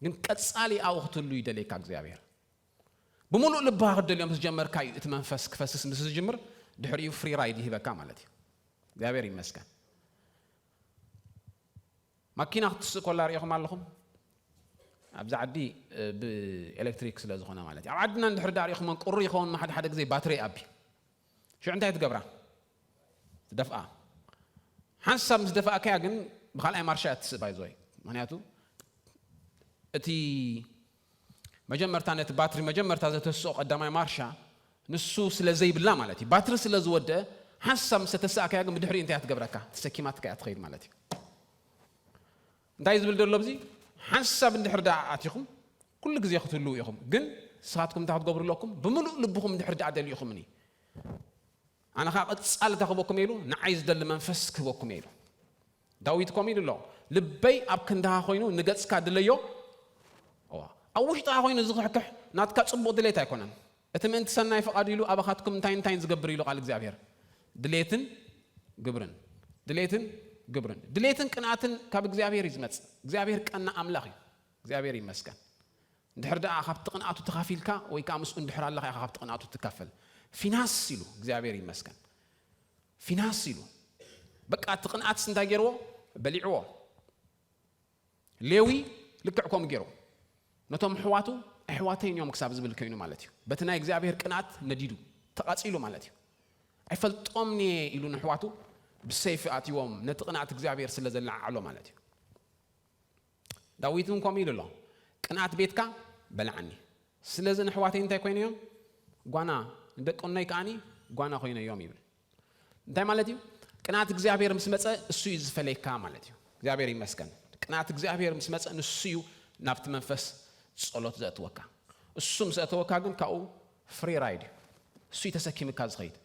ግን ቀጻሊ ኣብኡ ክትህሉ ይደልየካ እግዚኣብሔር። ብምሉእ ልብኻ ክትደልዮ ምስ ጀመርካ እዩ እቲ መንፈስ ክፈስስ ምስ ዝጅምር፣ ድሕሪኡ ፍሪ ራይድ ይህበካ ማለት እዩ። እግዚኣብሔር ይመስገን። ማኪና ክትስእ ኮላ ርኢኹም ኣለኹም? ኣብዚ ዓዲ ብኤሌክትሪክ ስለ ዝኾነ ማለት እዩ። ኣብ ዓድና እንድሕር ዳ ርኢኹሞን ቁሪ ይኸውን፣ ሓደ ሓደ ግዜ ባትሪ ይኣቢ። ሽዑ እንታይ ትገብራ? ትደፍኣ። ሓንሳብ ምስ ደፋእካያ ግን ብኻልኣይ ማርሻ እያ ትስእ ባይዘወይ። ምክንያቱ እቲ መጀመርታ ነቲ ባትሪ መጀመርታ ዘተስኦ ቀዳማይ ማርሻ ንሱ ስለ ዘይብላ ማለት እዩ። ባትሪ ስለ ዝወደአ ሓንሳብ ምስ ተሳእካያ ግን ብድሕሪኡ እንታይ እያ ትገብረካ? ተሰኪማትካ እያ ትኸይድ ማለት እዩ። እንታይ ዝብል ዘሎ ኣብዚ? ሓንሳብ እንድሕር ደኣ ኣቲኹም ኩሉ ግዜ ክትህልዉ ኢኹም። ግን ንስኻትኩም እንታይ ክትገብሩ ኣለኩም? ብምሉእ ልብኹም እንድሕር ደኣ ደሊኹምኒ፣ ኣነ ኸኣ ቀጻሊ እንታይ ክህበኩም እየ ኢሉ? ንዓይ ዝደሊ መንፈስ ክህበኩም እየ ኢሉ። ዳዊት ከምኡ ኢሉ ኣሎ፣ ልበይ ኣብ ክንድኻ ኮይኑ ንገጽካ ድለዮ። እዋ፣ ኣብ ውሽጥኻ ኮይኑ ዝኽሕክሕ ናትካ ጽቡቕ ድሌት ኣይኮነን። እቲ ምእንቲ ሰናይ ፍቓዱ ኢሉ ኣባኻትኩም እንታይ እንታይን ዝገብር ኢሉ ቃል እግዚኣብሔር። ድሌትን ግብርን፣ ድሌትን ግብርን፣ ድሌትን ቅንኣትን ካብ እግዚኣብሔር እዩ ዝመጽእ። እግዚኣብሔር ቀና ኣምላኽ እዩ። እግዚኣብሔር ይመስገን። እንድሕር ደኣ ካብቲ ቅንኣቱ ተኻፊልካ ወይ ከኣ ምስኡ እንድሕር ኣለኻ ኢኻ ካብቲ ቅንኣቱ ትካፈል። ፊናስ ኢሉ እግዚኣብሔር ይመስገን። ፊናስ ኢሉ። በቃ እቲ ቅንኣትስ እንታይ ገይርዎ? በሊዕዎ። ሌዊ ልክዕ ከምኡ ገይሩ። ነቶም ኣሕዋቱ ኣሕዋተይን እዮም ክሳብ ዝብል ከይኑ ማለት እዩ። በቲ ናይ እግዚኣብሔር ቅንኣት ነዲዱ፣ ተቓጺሉ ማለት እዩ። ኣይፈልጦምን እየ ኢሉ ንኣሕዋቱ ብሰይፊ ኣትይዎም ነቲ ቅንኣት እግዚኣብሔር ስለ ዘለዓዓሎ ማለት እዩ። ዳዊት እውን ከምኡ ኢሉ ኣሎ፣ ቅንኣት ቤትካ በልዓኒ። ስለዚ ንኣሕዋተይ እንታይ ኮይነዮም? ጓና፣ ንደቂ እኖይ ከዓኒ ጓና ኮይነዮም ይብል። እንታይ ማለት እዩ? ቅንኣት እግዚኣብሔር ምስ መጸ እሱ እዩ ዝፈለየካ ማለት እዩ። እግዚኣብሔር ይመስገን። ቅንኣት እግዚኣብሔር ምስ መጸ ንሱ እዩ ናብቲ መንፈስ ጸሎት ዘእትወካ። እሱ ምስ ኣተወካ ግን ካብኡ ፍሪ ራይድ እዩ። እሱ እዩ ተሰኪምካ ዝኸይድ።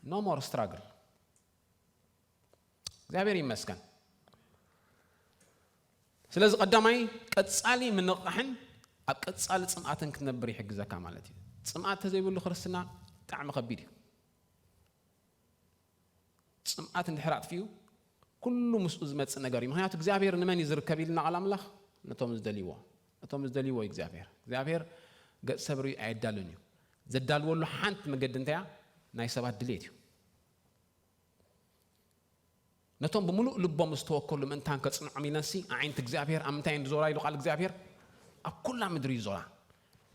No more struggle። እግዚኣብሔር ይመስገን። ስለዚ ቀዳማይ ቀጻሊ ምንቕቓሕን ኣብ ቀጻሊ ጽምኣትን ክትነብር ይሕግዘካ ማለት እዩ። ጽምኣት ተዘይብሉ ክርስትና ብጣዕሚ ከቢድ እዩ። ጽምኣት እንድሕር ኣጥፊኡ ኩሉ ምስኡ ዝመጽእ ነገር እዩ። ምክንያቱ እግዚኣብሔር ንመን እዩ ዝርከብ ኢልና ቃል ኣምላኽ? ነቶም ዝደልይዎ። ነቶም ዝደልይዎ እዩ እግዚኣብሔር። እግዚኣብሔር ገጽ ሰብ ርእዩ ኣየዳልን እዩ። ዘዳልወሉ ሓንቲ መገዲ እንታይ እያ? ናይ ሰባት ድሌት እዩ። ነቶም ብምሉእ ልቦም ዝተወከሉ ምእንታን ከጽንዖም ኢለንሲ፣ ኣዒንቲ እግዚኣብሔር ኣብ ምንታይ እየን ዝዞራ ኢሉ ቃል እግዚኣብሔር? ኣብ ኩላ ምድሪ ይዞራ።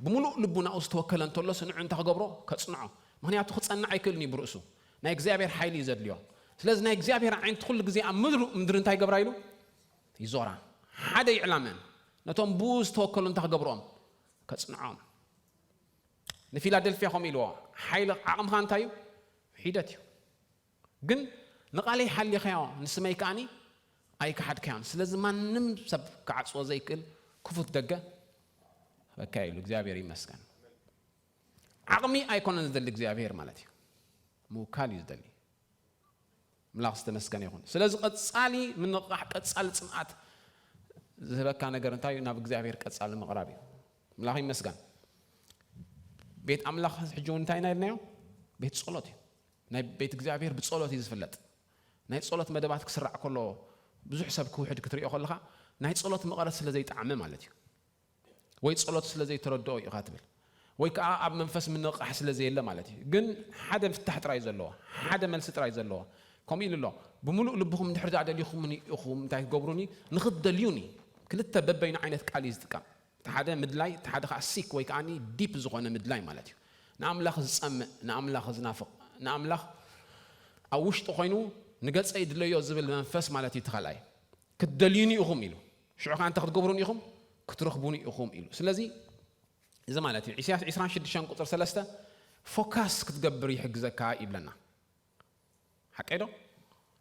ብምሉእ ልቡ ናብኡ ዝተወከለ እንተሎስ ንዑ እንታይ ክገብሮ? ከጽንዖ። ምኽንያቱ ክጸንዕ ኣይክእልን እዩ ብርእሱ። ናይ እግዚኣብሔር ሓይሊ እዩ ዘድልዮ። ስለዚ ናይ እግዚኣብሔር ኣዒንቲ ኩሉ ግዜ ኣብ ምድሩ፣ ምድሪ እንታይ ይገብራ ኢሉ? ይዞራ። ሓደ እዩ ዕላመን። ነቶም ብኡ ዝተወከሉ እንታይ ክገብሮም? ከጽንዖም። ንፊላደልፍያ ከምኡ ኢልዎ፣ ሓይሊ ዓቕምኻ እንታይ እዩ? ሒደት እዩ። ግን ንቓለይ ሓሊኻዮ ንስመይ ከኣኒ ኣይከሓድካዮን። ስለዚ ማንም ሰብ ክዓጽዎ ዘይክእል ክፉት ደገ በካ ኢሉ። እግዚኣብሔር ይመስገን። ዓቕሚ ኣይኮነን ዝደሊ እግዚኣብሔር ማለት እዩ፣ ምውካል እዩ ዝደሊ። ኣምላኽ ዝተመስገነ ይኹን። ስለዚ ቀጻሊ ምንቕቓሕ፣ ቀጻሊ ጽንዓት ዝህበካ ነገር እንታይ እዩ? ናብ እግዚኣብሔር ቀጻሊ ምቕራብ እዩ። ኣምላኽ ይመስገን። ቤት ኣምላኽ ሕጂ እውን እንታይ ኢና ኢልናዮ? ቤት ጸሎት እዩ። ናይ ቤት እግዚኣብሔር ብጸሎት እዩ ዝፍለጥ። ናይ ጸሎት መደባት ክስራዕ ከሎ ብዙሕ ሰብ ክውሕድ ክትሪኦ ከለኻ ናይ ጸሎት መቐረት ስለ ዘይጠዓመ ማለት እዩ። ወይ ጸሎት ስለ ዘይተረድኦ ኢኻ ትብል፣ ወይ ከዓ ኣብ መንፈስ ምንቕቓሕ ስለ ዘየለ ማለት እዩ። ግን ሓደ ፍታሕ ጥራይ ዘለዎ፣ ሓደ መልሲ ጥራይ ዘለዎ። ከምኡ ኢሉ ኣሎ፣ ብምሉእ ልብኹም እንድሕር ደኣ ደሊኹምኒ ኢኹም እንታይ ክትገብሩኒ? ንኽትደልዩኒ። ክልተ በበይኑ ዓይነት ቃል እዩ ዝጥቀም። እቲ ሓደ ምድላይ፣ እቲ ሓደ ከዓ ሲክ ወይ ከዓ ዲፕ ዝኾነ ምድላይ ማለት እዩ። ንኣምላኽ ዝጸምእ፣ ንኣምላኽ ዝናፍቕ፣ ንኣምላኽ ኣብ ውሽጡ ኮይኑ ንገጸይ ድለዮ ዝብል መንፈስ ማለት እዩ። እቲ ካልኣይ ክትደልዩኒ ኢኹም ኢሉ። ሽዑ ከዓ እንታይ ክትገብሩኒ ኢኹም? ክትረኽቡኒ ኢኹም ኢሉ። ስለዚ እዚ ማለት እዩ ኢሳያስ ዕስራን ሽዱሽተን ቁፅሪ ሰለስተ ፎካስ ክትገብር ይሕግዘካ ይብለና። ሓቀይ ዶ?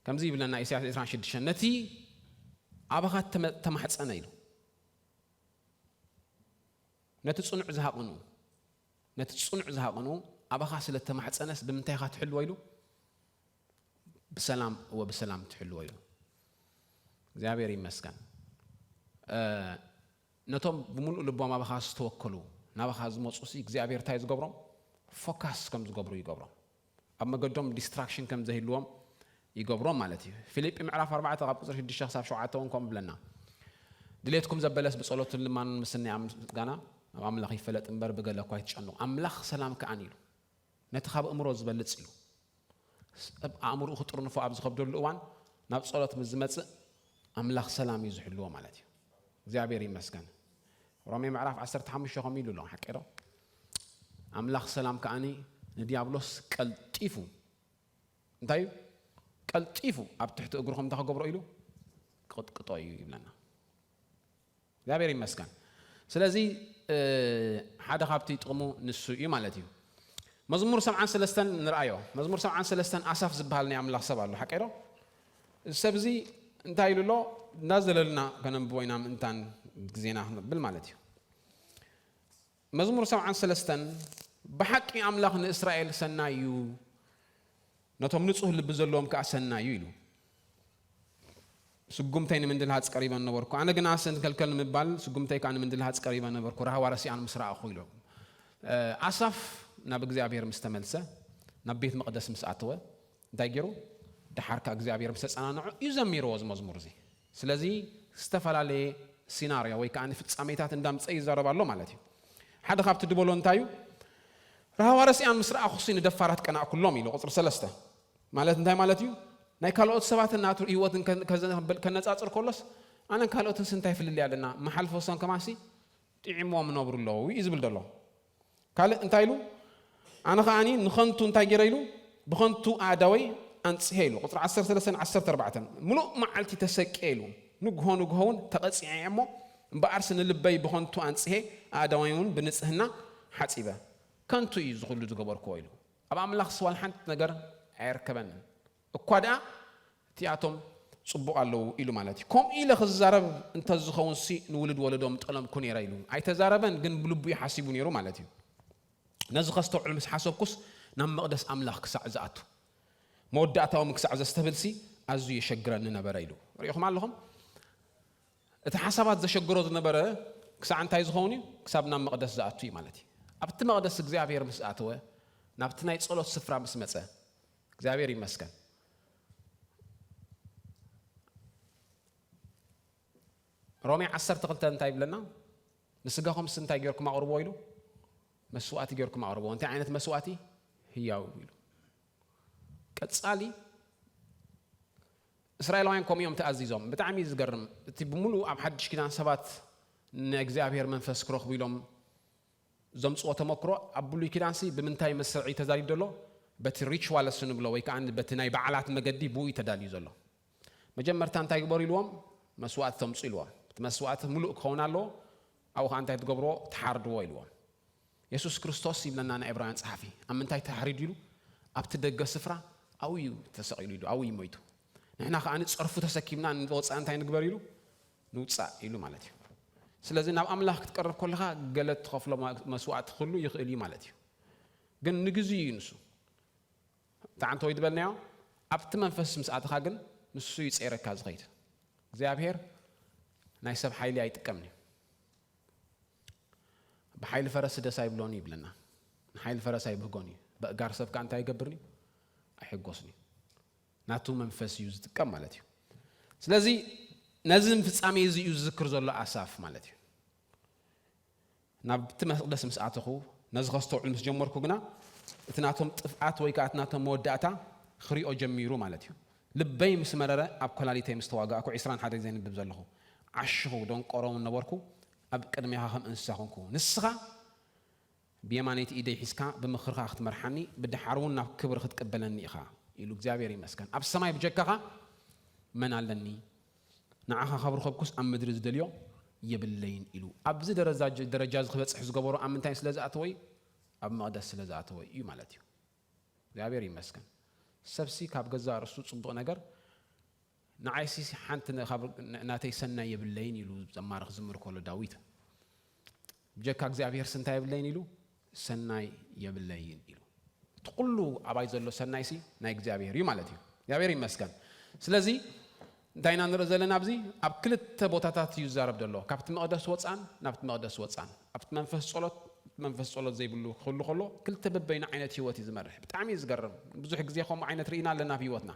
ከምዚ ይብለና ኢሳያስ ዕስራን ሽዱሽተን፣ ነቲ ኣባኻ ተመ-፣ ተማሕፀነ ኢሉ። ነቲ ጽኑዕ ዝሃቕኑ፣ ነቲ ጽኑዕ ዝሃቕኑ ኣባኻ ስለ ተማሕፀነስ ብምንታይ ኢኻ ትሕልዎ ኢሉ? ብሰላም፣ እወ ብሰላም ትሕልዎ ኢሉ። እግዚኣብሔር ይመስገን። እ፣ ነቶም ብምሉእ ልቦም ኣባኻ ዝተወከሉ፣ ናባኻ ዝመጹ ሲ እግዚኣብሔር እንታይ ዝገብሮም? ፎካስ ከም ዝገብሩ ይገብሮም። ኣብ መገዶም ዲስትራክሽን ከም ዘይህልዎም ይገብሮም ማለት እዩ። ፊልጲ ምዕራፍ ኣርባዕተ ካብ ቁጽሪ ሽዱሽተ ክሳብ ሸውዓተ እውን ከምኡ ይብለና። ድሌትኩም ዘበለስ ብጸሎትን ልማኑን ምስናይ ምስጋና ኣብ ኣምላኽ ይፈለጥ እምበር ብገለ እኳ ኣይትጨንቑ። ኣምላኽ ሰላም ከኣን ኢሉ። ነቲ ካብ ኣእምሮ ዝበልጽ ኢሉ። ሰብ ኣእምሮኡ ክጥርንፎ ኣብ ዝኸብደሉ እዋን ናብ ጸሎት ምስ ዝመጽእ ኣምላኽ ሰላም እዩ ዝሕልዎ ማለት እዩ። እግዚኣብሔር ይመስገን። ሮሜ ምዕራፍ ዓሰርተ ሓሙሽተ ከምኡ ኢሉ ኣሎ፣ ሓቂ ዶ? ኣምላኽ ሰላም ከኣኒ ንዲያብሎስ ቀልጢፉ፣ እንታይ እዩ? ቀልጢፉ ኣብ ትሕቲ እግሩ ከም እንታይ ክገብሮ ኢሉ? ቅጥቅጦ እዩ ይብለና። እግዚኣብሔር ይመስገን። ስለዚ፣ እ፣ ሓደ ካብቲ ጥቕሙ ንሱ እዩ ማለት እዩ። መዝሙር ሰብዓን ሰለስተን ንርኣዮ። መዝሙር ሰብዓን ሰለስተን ኣሳፍ ዝበሃል ናይ ኣምላኽ ሰብ ኣሎ፣ ሓቂ ዶ? እዚ ሰብ እዚ እንታይ ኢሉ ኣሎ? እናዘለልና ከነንብቦ ኢና፣ ምእንታን ግዜና ክነብል ማለት እዩ። መዝሙር ሰብዓን ሰለስተን፣ ብሓቂ ኣምላኽ ንእስራኤል ሰናይ እዩ፣ ነቶም ንጹህ ልቢ ዘለዎም ከኣ ሰናይ እዩ ኢሉ። ስጉምተይ ንምንድልሃጽ ቀሪበ ነበርኩ፣ ኣነ ግና ስንከልከል ንምባል ስጉምተይ ከኣ ንምንድልሃጽ ቀሪበ ነበርኩ፣ ራህዋ ረሲኣን ምስ ረኣኹ ኢሉ። እ፣ ኣሳፍ ናብ እግዚኣብሔር ምስ ተመልሰ፣ ናብ ቤት መቕደስ ምስ ኣተወ፣ እንታይ ገይሩ? ደሓር ከኣ እግዚኣብሔር ምስ ተጸናንዖ እዩ ዘሚርዎ እዚ መዝሙር እዚ። ስለዚ ዝተፈላለየ ሲናርዮ ወይ ከኣ ፍጻሜታት እንዳምጸ ይዛረብ ኣሎ ማለት እዩ። ሓደ ካብቲ ድበሎ እንታይ እዩ? ራህዋ ረሲኣን ምስ ረኣኹሲ ንደፋራት ቀናእኩሎም ኢሉ፣ ቁጽሪ ሰለስተ። ማለት እንታይ ማለት እዩ? ናይ ካልኦት ሰባትን ናቱ ህይወትን ከ-፣ ከዘ-፣ ከነጻጽር ከሎስ ኣነን ካልኦትንስ እንታይ ፍልልይ ኣለና? መሓልፎ ሰን ከማሲ ጥዒሞም ነብሩ ኣለዉ እዩ ዝብል ዘሎ። ካልእ እንታይ ኢሉ? ኣነ ኸኣኒ ንኸንቱ እንታይ ገይረ ኢሉ? ብኸንቱ ኣእዳወይ ኣንጽሄ ኢሉ። ቁጽሪ ዓሰርተ ሰለስተን ዓሰርተ ኣርባዕተን፣ ምሉእ መዓልቲ ተሰቅየ ኢሉ። ንግሆ ንግሆ እውን ተቐጺዐ እየ እሞ፣ እምበኣርሲ ንልበይ ብኸንቱ ኣንጽሄ፣ ኣእዳወይ እውን ብንጽህና ሓጺበ። ከንቱ እዩ እዚ ኹሉ ዝገበርክዎ ኢሉ። ኣብ ኣምላኽስ ዋላ ሓንቲ ነገር ኣየርከበንን። እኳ ደኣ እቲኣቶም ጽቡቕ ኣለዉ ኢሉ ማለት እዩ። ከምኡ ኢለ ክዛረብ እንተዝኸውንሲ ንውሉድ ወለዶ ምጠለምኩ ነይረ ኢሉ። ኣይተዛረበን፣ ግን ብልቡ እዩ ሓሲቡ ነይሩ ማለት እዩ። ነዚ ከስተውዕል ምስ ሓሰብኩስ ናብ መቕደስ ኣምላኽ ክሳዕ ዝኣቱ፣ መወዳእታኦም ክሳዕ ዘስተብህልሲ ኣዝዩ የሸግረኒ ነበረ ኢሉ። ርኢኹም ኣለኹም? እቲ ሓሳባት ዘሸግሮ ዝነበረ ክሳዕ እንታይ ዝኸውን እዩ? ክሳብ ናብ መቕደስ ዝኣቱ እዩ ማለት እዩ። ኣብቲ መቕደስ እግዚኣብሔር ምስ ኣተወ፣ ናብቲ ናይ ጸሎት ስፍራ ምስ መጸ፣ እግዚኣብሔር ይመስገን። ሮሜ ዓሰርተ ክልተ እንታይ ይብለና? ንስጋኹምስ እንታይ ጌርኩም ኣቕርብዎ ኢሉ? መስዋእቲ ጌርኩም ኣቕርብዎ። እንታይ ዓይነት መስዋእቲ? ህያው ኢሉ። ቀጻሊ እስራኤላውያን ከምኡ እዮም ተኣዚዞም። ብጣዕሚ እዩ ዝገርም። እቲ ብምሉእ ኣብ ሓድሽ ኪዳን ሰባት ንእግዚኣብሔር መንፈስ ክረኽቡ ኢሎም ዘምጽኦ ተመክሮ፣ ኣብ ብሉይ ኪዳንሲ ብምንታይ መስርዕ እዩ ተዳልዩ ዘሎ? በቲ ሪችዋልስ ንብሎ ወይ ከኣ በቲ ናይ በዓላት መገዲ ብኡ እዩ ተዳልዩ ዘሎ። መጀመርታ እንታይ ግበሩ ኢልዎም? መስዋእቲ ተምጹ ኢልዎም። እቲ መስዋእቲ ምሉእ ክኸውን ኣለዎ። ኣብኡ ከኣ እንታይ ትገብርዎ? ትሓርድዎ ኢልዎም። የሱስ ክርስቶስ ይብለና ናይ ዕብራውያን ጸሓፊ፣ ኣብ ምንታይ ተሓሪዱ ኢሉ? ኣብቲ ደገ ስፍራ ኣብኡ እዩ ተሰቒሉ ኢሉ፣ ኣብኡ እዩ ሞይቱ። ንሕና ከኣ ጸርፉ ተሰኪምና ንወፃእ እንታይ ንግበር ኢሉ? ንውፃእ ኢሉ ማለት እዩ። ስለዚ ናብ ኣምላኽ ክትቀርብ ከለኻ ገለ ትኸፍሎ መስዋዕቲ ክህሉ ይኽእል እዩ ማለት እዩ። ግን ንግዜኡ እዩ ንሱ። ተዓንተ ወይ ዝበልናዮ ኣብቲ መንፈስ ምስ ኣተኻ ግን ንሱ ይፀይረካ ዝኸይድ። እግዚኣብሔር ናይ ሰብ ሓይሊ ኣይጥቀምን እዩ። ብሓይሊ ፈረስ ደስ ኣይብሎን ይብለና። ንሓይሊ ፈረስ ኣይብህጎን እዩ። በእጋር ሰብ ከኣ እንታይ ይገብርኒ? ኣይሕጎስን እዩ። ናቱ መንፈስ እዩ ዝጥቀም ማለት እዩ። ስለዚ ነዚ ፍጻሜ እዚ እዩ ዝዝክር ዘሎ ኣሳፍ ማለት እዩ። ናብቲ መቅደስ ምስ ኣተኹ ነዚ ከስተውዕል ምስ ጀመርኩ ግና እቲ ናቶም ጥፍኣት ወይ ከዓ እቲ ናቶም መወዳእታ ክሪኦ ጀሚሩ ማለት እዩ። ልበይ ምስ መረረ ኣብ ኮላሊተይ ምስ ተዋጋእኩ ዕስራን ሓደን ዘንብብ ዘለኹ ዓሽኹ ደንቆሮውን ነበርኩ። ኣብ ቅድሜኻ ከም እንስሳ ኮንኩ። ንስኻ ብየማነይቲ ኢደይ ሒዝካ ብምኽርኻ ክትመርሓኒ ብድሓር እውን ናብ ክብሪ ክትቅበለኒ ኢኻ ኢሉ እግዚኣብሔር ይመስገን። ኣብ ሰማይ ብጀካኻ መን ኣለኒ? ንዓኻ ካብ ርኸብኩስ ኣብ ምድሪ ዝደልዮ የብለይን ኢሉ ኣብዚ ደረጃ እዚ ክበፅሕ ዝገበሮ ኣብ ምንታይ ስለ ዝኣተወ እዩ? ኣብ መቕደስ ስለ ዝኣተወ እዩ ማለት እዩ። እግዚኣብሔር ይመስገን። ሰብሲ ካብ ገዛ ርእሱ ፅቡቕ ነገር ንዓይሲ ሓንቲ ናተይ ሰናይ የብለይን ኢሉ ዘማሪ ክዝምር ከሎ ዳዊት ብጀካ እግዚኣብሔር ስንታይ የብለይን ኢሉ ሰናይ የብለይን ኢሉ እቲ ኩሉ ኣባይ ዘሎ ሰናይሲ ናይ እግዚኣብሔር እዩ ማለት እዩ። እግዚኣብሔር ይመስገን። ስለዚ እንታይ ኢና ንርኢ ዘለና ኣብዚ ኣብ ክልተ ቦታታት እዩ ዝዛረብ ዘሎ። ካብቲ መቕደስ ወፃን ናብቲ መቕደስ ወፃን ኣብቲ መንፈስ ጸሎት መንፈስ ጸሎት ዘይብሉ ክህሉ ከሎ ክልተ በበይኑ ዓይነት ህይወት እዩ ዝመርሕ። ብጣዕሚ እዩ ዝገርም። ብዙሕ ግዜ ከምኡ ዓይነት ርኢና ኣለና ኣብ ህይወትና።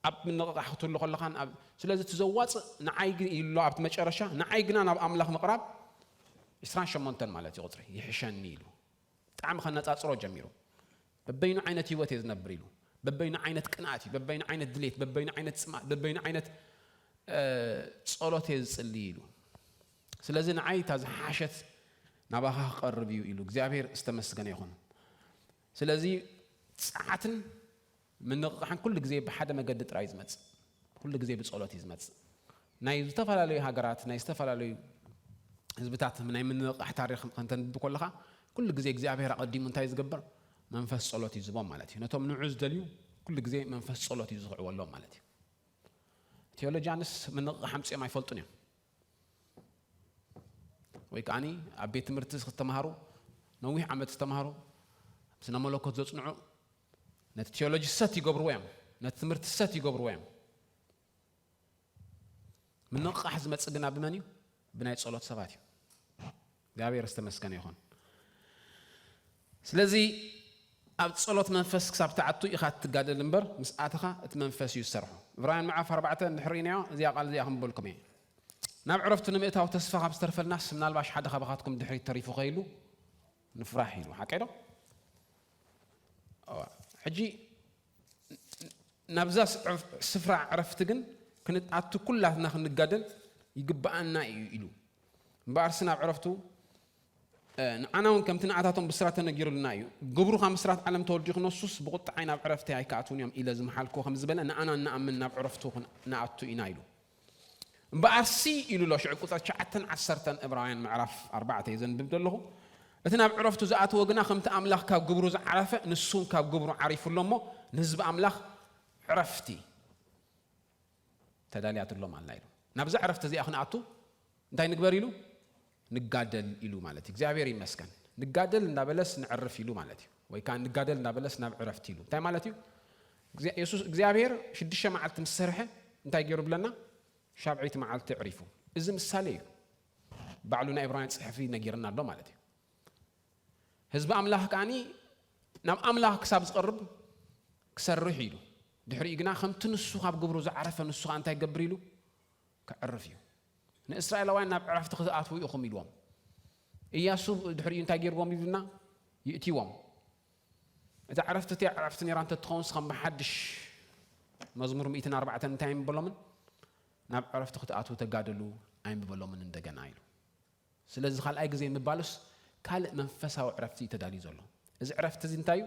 ኣብ ምንቕቓሕ ክትህሉ ከለኻን ስለዚ እቲ ዘዋፅእ ንዓይ ግን ኢሎ ኣብቲ መጨረሻ ንዓይ ግና ናብ ኣምላኽ ምቕራብ ዕስራን ሸሞንተን ማለት እዩ ቁፅሪ ይሕሸኒ ኢሉ ብጣዕሚ ከነፃፅሮ ጀሚሩ። በበይኑ ዓይነት ህይወት እየ ዝነብር ኢሉ በበይኑ ዓይነት ቅንኣት እዩ በበይኑ ዓይነት ድሌት በበይኑ ዓይነት ፅማት በበይኑ ዓይነት ጸሎት እየ ዝፅሊ ኢሉ። ስለዚ ንዓይ እታ ዝሓሸት ናባኻ ክቐርብ እዩ ኢሉ እግዚኣብሔር ዝተመስገነ ይኹን። ስለዚ ፀዓትን ምንቕቓሕን ኩሉ ግዜ ብሓደ መገዲ ጥራይ ዝመፅእ ኩሉ ግዜ ብጸሎት እዩ ዝመፅእ። ናይ ዝተፈላለዩ ሃገራት ናይ ዝተፈላለዩ ህዝብታት ናይ ምንቕቓሕ ታሪክ ከንተንብብ ከለኻ ኩሉ ግዜ እግዚኣብሔር ኣቐዲሙ እንታይ ዝገብር መንፈስ ጸሎት እዩ ዝቦም ማለት እዩ። ነቶም ንዑ ዝደልዩ ኩሉ ግዜ መንፈስ ጸሎት እዩ ዝኽዕወሎም ማለት እዩ። ቴዎሎጂያንስ ምንቕቓሕ ኣምፅኦም ኣይፈልጡን እዮም። ወይ ከዓኒ ኣብ ቤት ትምህርቲ ዝተምሃሩ ነዊሕ ዓመት ዝተምሃሩ ስነ መለኮት ዘፅንዑ ነቲ ቴዎሎጂ ሰት ይገብርዎ እዮም። ነቲ ትምህርቲ ሰት ይገብርዎ እዮም። ምንቕቓሕ ዝመፅእ ግና ብመን እዩ? ብናይ ፀሎት ሰባት እዩ። እግዚኣብሔር ዝተመስገነ ይኹን። ስለዚ ኣብ ጸሎት መንፈስ ክሳብ ትኣቱ ኢኻ ትጋደል እምበር ምስ ኣተኻ እቲ መንፈስ እዩ ዝሰርሖ። ዕብራውያን ምዕራፍ ኣርባዕተ እንድሕር ርኢናዮ እዚኣ ቃል እዚኣ ክንበልኩም እየ። ናብ ዕረፍቱ ንምእታው ተስፋ ካብ ዝተርፈልናስ ምናልባሽ ሓደ ካባኻትኩም ድሕሪት ተሪፉ ከይሉ ንፍራሕ ኢሉ ሓቀይ ዶ? ሕጂ ናብዛ ስፍራ ዕረፍቲ ግን ክንኣቱ ኩላትና ክንጋደል ይግብኣና እዩ ኢሉ። እምበኣርሲ ናብ ዕረፍቱ ንዓና እውን ከምቲ ንኣታቶም ብስራት ተነጊሩልና እዩ። ግብሩ ካብ ምስራት ዓለም ተወዲኡ ክነሱስ ብቁጥዓይ ናብ ዕረፍተይ ኣይክኣትውን እዮም ኢለ ዝመሓልክዎ ከም ዝበለ ንኣና እንኣምን ናብ ዕረፍቱ ንኣቱ ኢና ኢሉ። እምበኣርሲ ኢሉ ኣሎ ሽዑ ቁፅሪ ትሽዓተን ዓሰርተን ዕብራውያን ምዕራፍ ኣርባዕተ እየ ዘንብብ ዘለኹ። እቲ ናብ ዕረፍቱ ዝኣተወ ግና ከምቲ ኣምላኽ ካብ ግብሩ ዝዓረፈ ንሱ እውን ካብ ግብሩ ዓሪፉ ኣሎ እሞ ንህዝቢ ኣምላኽ ዕረፍቲ ተዳልያትሎም ኣላ ኢሉ። ናብዛ ዕረፍቲ እዚኣ ክንኣቱ እንታይ ንግበር ኢሉ? ንጋደል ኢሉ ማለት እዩ። እግዚኣብሔር ይመስገን። ንጋደል እንዳበለስ ንዕርፍ ኢሉ ማለት እዩ። ወይ ከዓ ንጋደል እንዳበለስ ናብ ዕረፍቲ ኢሉ እንታይ ማለት እዩ? የሱስ እግዚኣብሔር ሽዱሽተ መዓልቲ ምስ ሰርሐ እንታይ ገይሩ ብለና? ሻብዐይቲ መዓልቲ ዕሪፉ። እዚ ምሳሌ እዩ። ባዕሉ ናይ ዕብራውያን ፅሕፊ ነጊርና ኣሎ ማለት እዩ። ህዝቢ ኣምላኽ ከዓኒ ናብ ኣምላኽ ክሳብ ዝቐርብ ክሰርሕ ኢሉ ድሕሪኡ ግና ከምቲ ንሱ ካብ ግብሩ ዝዓረፈ ንሱ ከዓ እንታይ ገብር ኢሉ? ክዕርፍ እዩ። ንእስራኤላውያን ናብ ዕረፍቲ ክትኣትዉ ኢኹም ኢልዎም። እያሱ ድሕሪኡ እንታይ ገይርዎም ኢሉና? ይእትይዎም። እዛ ዕረፍቲ እቲኣ ዕረፍቲ ነይራ እንተትኸውን ከም ብሓድሽ መዝሙር ሚእትን ኣርባዕተን እንታይ ኣይምበሎምን? ናብ ዕረፍቲ ክትኣትዉ ተጋደሉ ኣይምበሎምን እንደገና ኢሉ። ስለዚ ካልኣይ ግዜ ምባሉስ ካልእ መንፈሳዊ ዕረፍቲ እዩ ተዳልዩ ዘሎ። እዚ ዕረፍቲ እዚ እንታይ እዩ?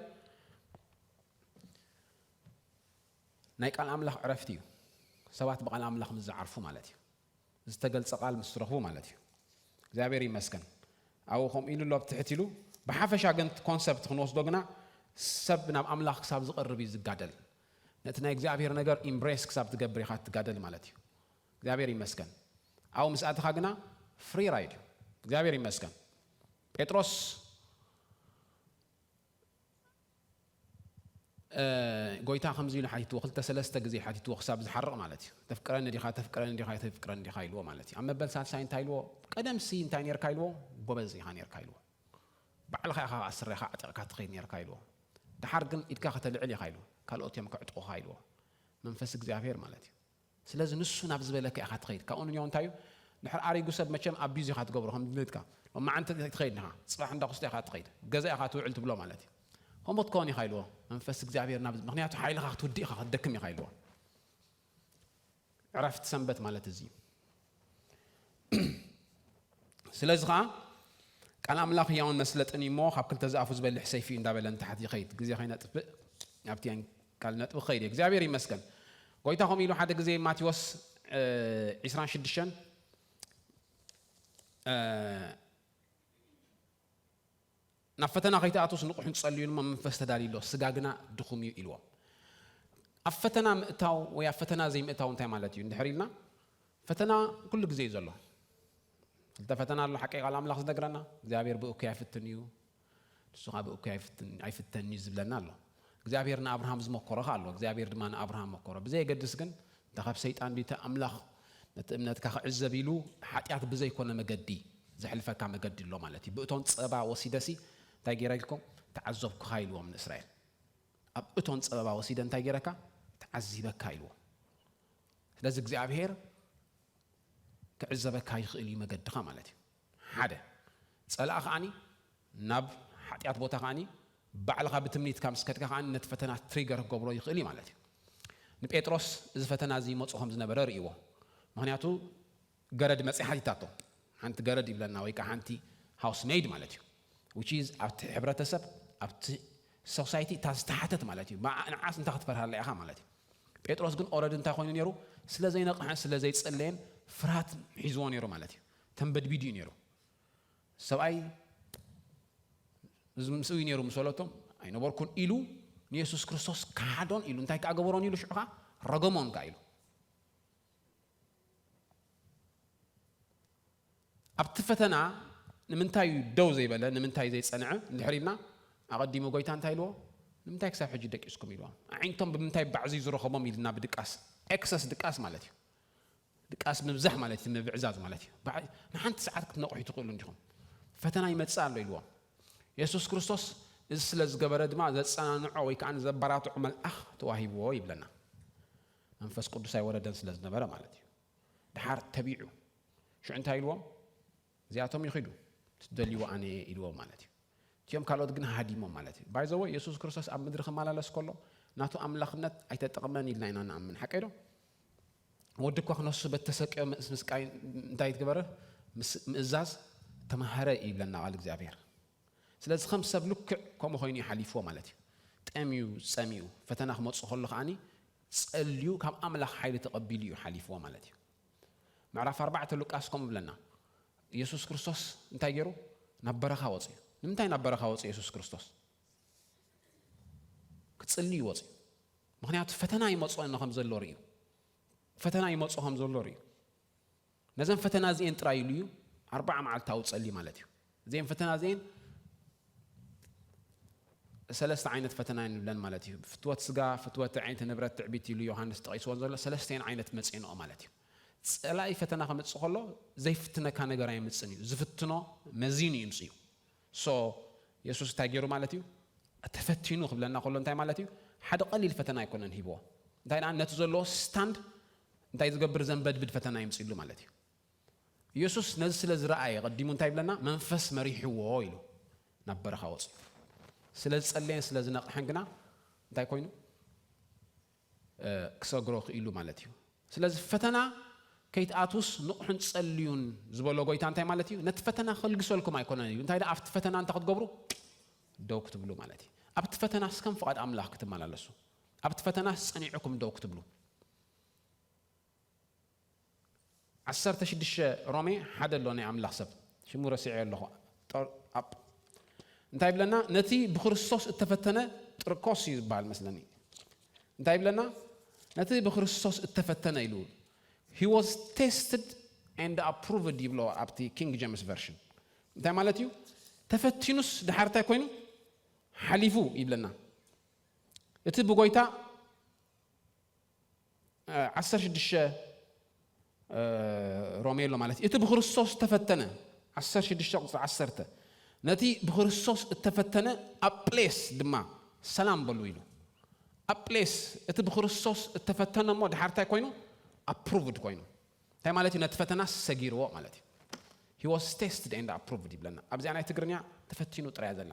ናይ ቃል ኣምላኽ ዕረፍቲ እዩ። ሰባት ብቃል ኣምላኽ ምስ ዝዓርፉ ማለት እዩ። ዝተገልጸ ቃል ምስ ትረኽቡ ማለት እዩ። እግዚኣብሔር ይመስገን። ኣብኡ ከምኡ ኢሉ ኣሎ ኣብ ትሕት ኢሉ። ብሓፈሻ ግን ኮንሰፕት ክንወስዶ ግና ሰብ ናብ ኣምላኽ ክሳብ ዝቐርብ እዩ ዝጋደል። ነቲ ናይ እግዚኣብሔር ነገር ኢምብሬስ ክሳብ ትገብር ኢኻ ትጋደል ማለት እዩ። እግዚኣብሔር ይመስገን። ኣብኡ ምስ ኣተኻ ግና ፍሪ ራይድ እዩ። እግዚኣብሔር ይመስገን። ጴጥሮስ ጎይታ ከምዚ ኢሉ ሓቲትዎ፣ ክልተ ሰለስተ ግዜ ሓቲትዎ ክሳብ ዝሓርቕ ማለት እዩ። ተፍቅረኒ ዲኻ፣ ተፍቅረኒ ዲኻ፣ ተፍቅረኒ ዲኻ ኢልዎ ማለት እዩ። ኣብ መበል ሳልሳይ እንታይ ኢልዎ? ቀደምሲ እንታይ ኔርካ ኢልዎ? ጎበዝ ኢኻ ኔርካ ኢልዎ። ባዕልኻ ኢኻ ስረኻ ኣዕጢቕካ ትኸይድ ኔርካ ኢልዎ። ደሓር ግን ኢድካ ከተልዕል ኢኻ ኢልዎ። ካልኦት እዮም ከዕጥቑኻ ኢልዎ። መንፈስ እግዚኣብሔር ማለት እዩ። ስለዚ ንሱ ናብ ዝበለካ ኢኻ ትኸይድ። ካብኡ ንዮ እንታይ እዩ? ድሕር ኣሪጉ ሰብ መቸም ኣቢዝ ኢኻ ትገብሮ ከም ድሌትካ። ሎማዓንቲ ትኸይድ ኢኻ፣ ጽባሕ እንዳ ክስቶ ኢኻ ትኸይድ፣ ገዛ ኢኻ ትውዕል ትብሎ ማለት እዩ። ከምኡ ትከውን ኢኻ ኢልዎ። መንፈስ እግዚኣብሔር ናብ ምኽንያቱ ሓይልኻ ክትውድእ ኢኻ፣ ክትደክም ኢኻ ኢልዎ። ዕረፍቲ ሰንበት ማለት እዚ እዩ። ስለዚ ኸዓ ቃል ኣምላኽ ህያውን መስለጥን እዩ እሞ ካብ ክልተ ዝኣፉ ዝበልሕ ሰይፊ እዩ እንዳበለ ንታሕቲ ይኸይድ። ግዜ ከይነጥፍእ ኣብቲ ቃል ነጥቢ ክኸይድ እዩ። እግዚኣብሔር ይመስገን። ጎይታ ከምኡ ኢሉ ሓደ ግዜ ማቴዎስ ዕስራን ሽዱሽተን ናብ ፈተና ከይትኣትውስ ንቑሕን ጸልዩን እሞ መንፈስ ተዳልዩ ኣሎ፣ ስጋ ግና ድኹም እዩ ኢልዎም። ኣብ ፈተና ምእታው ወይ ኣብ ፈተና ዘይምእታው እንታይ ማለት እዩ እንድሕር ኢልና፣ ፈተና ኩሉ ግዜ እዩ ዘሎ። ክልተ ፈተና ኣሎ፣ ሓቂ ቃል ኣምላኽ ዝነግረና፣ እግዚኣብሔር ብእኩይ ኣይፍትን እዩ፣ ንሱ ኸዓ ብእኩይ ኣይፍትን-፣ ኣይፍተን እዩ ዝብለና ኣሎ። እግዚኣብሔር ንኣብርሃም ዝመኮሮ ኸዓ ኣሎ፣ እግዚኣብሔር ድማ ንኣብርሃም መኮሮ። ብዘየገድስ ግን፣ እንተ ካብ ሰይጣን ድዩ፣ እቲ ኣምላኽ ነቲ እምነትካ ክዕዘብ ኢሉ፣ ሓጢኣት ብዘይኮነ መገዲ ዘሕልፈካ መገዲ ኣሎ ማለት እዩ። ብእቶን ጸባ ወሲደሲ፣ እንታይ ገይረ ኢልኩም? ተዓዘብኩኻ ኢልዎም ንእስራኤል። ኣብ እቶን ጸበባ ወሲደ እንታይ ገይረካ? ተዓዚበካ ኢልዎ። ስለዚ እግዚኣብሔር ክዕዘበካ ይኽእል እዩ መገድኻ ማለት እዩ። ሓደ፣ ጸላእ ከዓኒ ናብ ሓጢኣት ቦታ ከዓኒ ባዕልኻ ብትምኒትካ ምስ ከድካ ከዓኒ ነቲ ፈተና ትሪገር ክገብሮ ይኽእል እዩ ማለት እዩ። ንጴጥሮስ እዚ ፈተና እዚ ይመጾ ከም ዝነበረ ርእይዎ። ምኽንያቱ ገረድ መጺኣ ሓቲታቶ። ሓንቲ ገረድ ይብለና ወይ ከዓ ሓንቲ ሃውስ ሜይድ ማለት እዩ። Which is ኣብቲ ሕብረተሰብ፣ ኣብቲ ሶሳይቲ እታ ዝተሓተት ማለት እዩ። ንዓስ እንታይ ክትፈርሃላ ኢኻ ማለት እዩ። ጴጥሮስ ግን ኦረዲ እንታይ ኮይኑ ነይሩ? ስለ ዘይነቕሐን ስለ ዘይጸለየን ፍርሃት ሒዝዎ ነይሩ ማለት እዩ። ተንበድቢዱ እዩ ነይሩ። ሰብኣይ እዚ ምስኡ እዩ ነይሩ ምስ በለቶም፣ "ኣይነበርኩን" ኢሉ ንየሱስ ክርስቶስ ከሓዶን ኢሉ እንታይ ከኣ ገበሮን ኢሉ ሽዑ ከኣ ረገሞን ከኣ ኢሉ። ኣብቲ ፈተና ንምንታይ እዩ ደው ዘይበለ፣ ንምንታይ ዘይጸንዐ እንድሕር ኢልና፣ ኣቐዲሙ ጎይታ እንታይ ኢልዎ? "ንምንታይ ክሳብ ሕጂ ደቂስኩም?" ኢልዎም። ኣዒንቶም ብምንታይ ባዕዚ ዝረኸቦም ኢልና ብድቃስ፣ ኤክሰስ ድቃስ ማለት እዩ። ድቃስ ምብዛሕ ማለት እዩ፣ ምብዕዛዝ ማለት እዩ። ባዕ-፣ ንሓንቲ ሰዓት ክትነቕሑ ትኽእሉ እንዲኹም። ፈተና ይመጽእ ኣሎ ኢልዎም። የሱስ ክርስቶስ እዚ ስለ ዝገበረ ድማ ዘጸናንዖ ወይ ከኣ ዘበራትዖ መልኣኽ ተዋሂብዎ ይብለና። መንፈስ ቅዱስ ኣይወረደን ስለ ዝነበረ ማለት እዩ። ድሓር ተቢዑ። ሽዑ እንታይ ኢልዎም? "እዚኣቶም ይኺዱ፣ ትደልይዎ ኣነ እየ" ኢልዎም ማለት እዩ። እቲኦም ካልኦት ግን ሃዲሞም ማለት እዩ። ባይ ዘ ወይ የሱስ ክርስቶስ ኣብ ምድሪ ክመላለስ ከሎ ናቱ ኣምላኽነት ኣይተጠቕመን ኢልና ኢና ንኣምን። ሓቀይ ዶ? ወዲ እኳ ክነሱ በተሰቀዮ ምስ ምስቃይ እንታይ ትገበረ? ምስ-፣ ምእዛዝ ተማሃረ ይብለና ቃል እግዚኣብሔር። ስለዚ ከም ሰብ ልክዕ ከምኡ ኮይኑ እዩ ሓሊፍዎ ማለት እዩ። ጠምዩ፣ ጸሚኡ፣ ፈተና ክመጽእ ከሎ ከዓኒ ጸልዩ ካብ ኣምላኽ ሓይሊ ተቐቢሉ እዩ ሓሊፍዎ ማለት እዩ። ምዕራፍ ኣርባዕተ ሉቃስ ከምኡ ብለና። የሱስ ክርስቶስ እንታይ ገይሩ? ናብ በረኻ ወጽኡ። ንምንታይ ናብ በረኻ ወጽኡ የሱስ ክርስቶስ? ክጽሊ እዩ ወጽኡ። ምኽንያቱ ፈተና ይመጽኦኒ ከም ዘሎ ርእዩ። ፈተና ይመጽኦ ከም ዘሎ ርእዩ። ነዘን ፈተና እዚኤን ጥራይ ኢሉ እዩ ኣርባዓ መዓልታዊ ጸሊ ማለት እዩ። እዚኤን ፈተና እዚኤን ሰለስተ ዓይነት ፈተና ንብለን ማለት እዩ። ፍትወት ስጋ፣ ፍትወት ዓይንቲ ንብረት ትዕቢት ኢሉ ዮሃንስ ጠቒስወን ዘሎ ሰለስተን ዓይነት መጽኤንኦ ማለት እዩ። ጸላኢ ፈተና ከምጽእ ከሎ ዘይፍትነካ ነገር ኣይምጽን እዩ። ዝፍትኖ መዚኑ እዩ ምጽኡ። ሶ የሱስ እንታይ ገይሩ ማለት እዩ? ተፈቲኑ ክብለና ከሎ እንታይ ማለት እዩ? ሓደ ቀሊል ፈተና ኣይኮነን ሂብዎ። እንታይ ደኣ ነቲ ዘለዎ ስታንድ እንታይ ዝገብር ዘንበድብድ ፈተና ይምጽእሉ ማለት እዩ። የሱስ ነዚ ስለ ዝረኣየ ቀዲሙ እንታይ ይብለና? መንፈስ መሪሕዎ ኢሉ ናብ በረኻ ወጽኡ። ስለ ዝጸለየን ስለ ዝነቕሐን ግና እንታይ ኮይኑ? እ፣ ክሰግሮ ክኢሉ ማለት እዩ። ስለዚ ፈተና ከይትኣትውስ ንቑሕን ጸልዩን ዝበሎ ጎይታ እንታይ ማለት እዩ? ነቲ ፈተና ከልግሰልኩም ኣይኮነን እዩ። እንታይ ደኣ ኣብቲ ፈተና እንታይ ክትገብሩ? ደው ክትብሉ ማለት እዩ። ኣብቲ ፈተናስ ከም ፍቓድ ኣምላኽ ክትመላለሱ፣ ኣብቲ ፈተናስ ጸኒዕኩም ደው ክትብሉ። ዓሰርተ ሽዱሽተ ሮሜ ሓደ ኣሎ ናይ ኣምላኽ ሰብ፣ ሽሙ ረሲዐ ኣለኹ። ጦር-፣ ኣብ-፣ እንታይ ይብለና? ነቲ ብክርስቶስ እተፈተነ ጥርቆስ እዩ ዝበሃል መስለኒ። እንታይ ይብለና? ነቲ ብክርስቶስ እተፈተነ ኢሉ፣ he was tested and approved ይብሎ ኣብቲ ኪንግ ጀምስ ቨርሽን። እንታይ ማለት እዩ? ተፈቲኑስ ድሓር እንታይ ኮይኑ ሓሊፉ ይብለና። እቲ ብጎይታ ዓሰርተ ሽዱሽተ ሮሜ ኣሎ ማለት እዩ። እቲ ብክርስቶስ ዝተፈተነ ዓሰርተ ሽዱሽተ ቁፅሪ ዓሰርተ፣ ነቲ ብክርስቶስ እተፈተነ ኣብ ፕሌስ ድማ ሰላም በሉ ኢሉ። ኣብ ፕሌስ እቲ ብክርስቶስ እተፈተነ እሞ ድሓር እንታይ ኮይኑ ኣፕሩቭድ ኮይኑ እንታይ ማለት እዩ? ነቲ ፈተና ሰጊርዎ ማለት እዩ። He was tested and approved ይብለና። ኣብዚኣ ናይ ትግርኛ ተፈቲኑ ጥራያ ዘላ።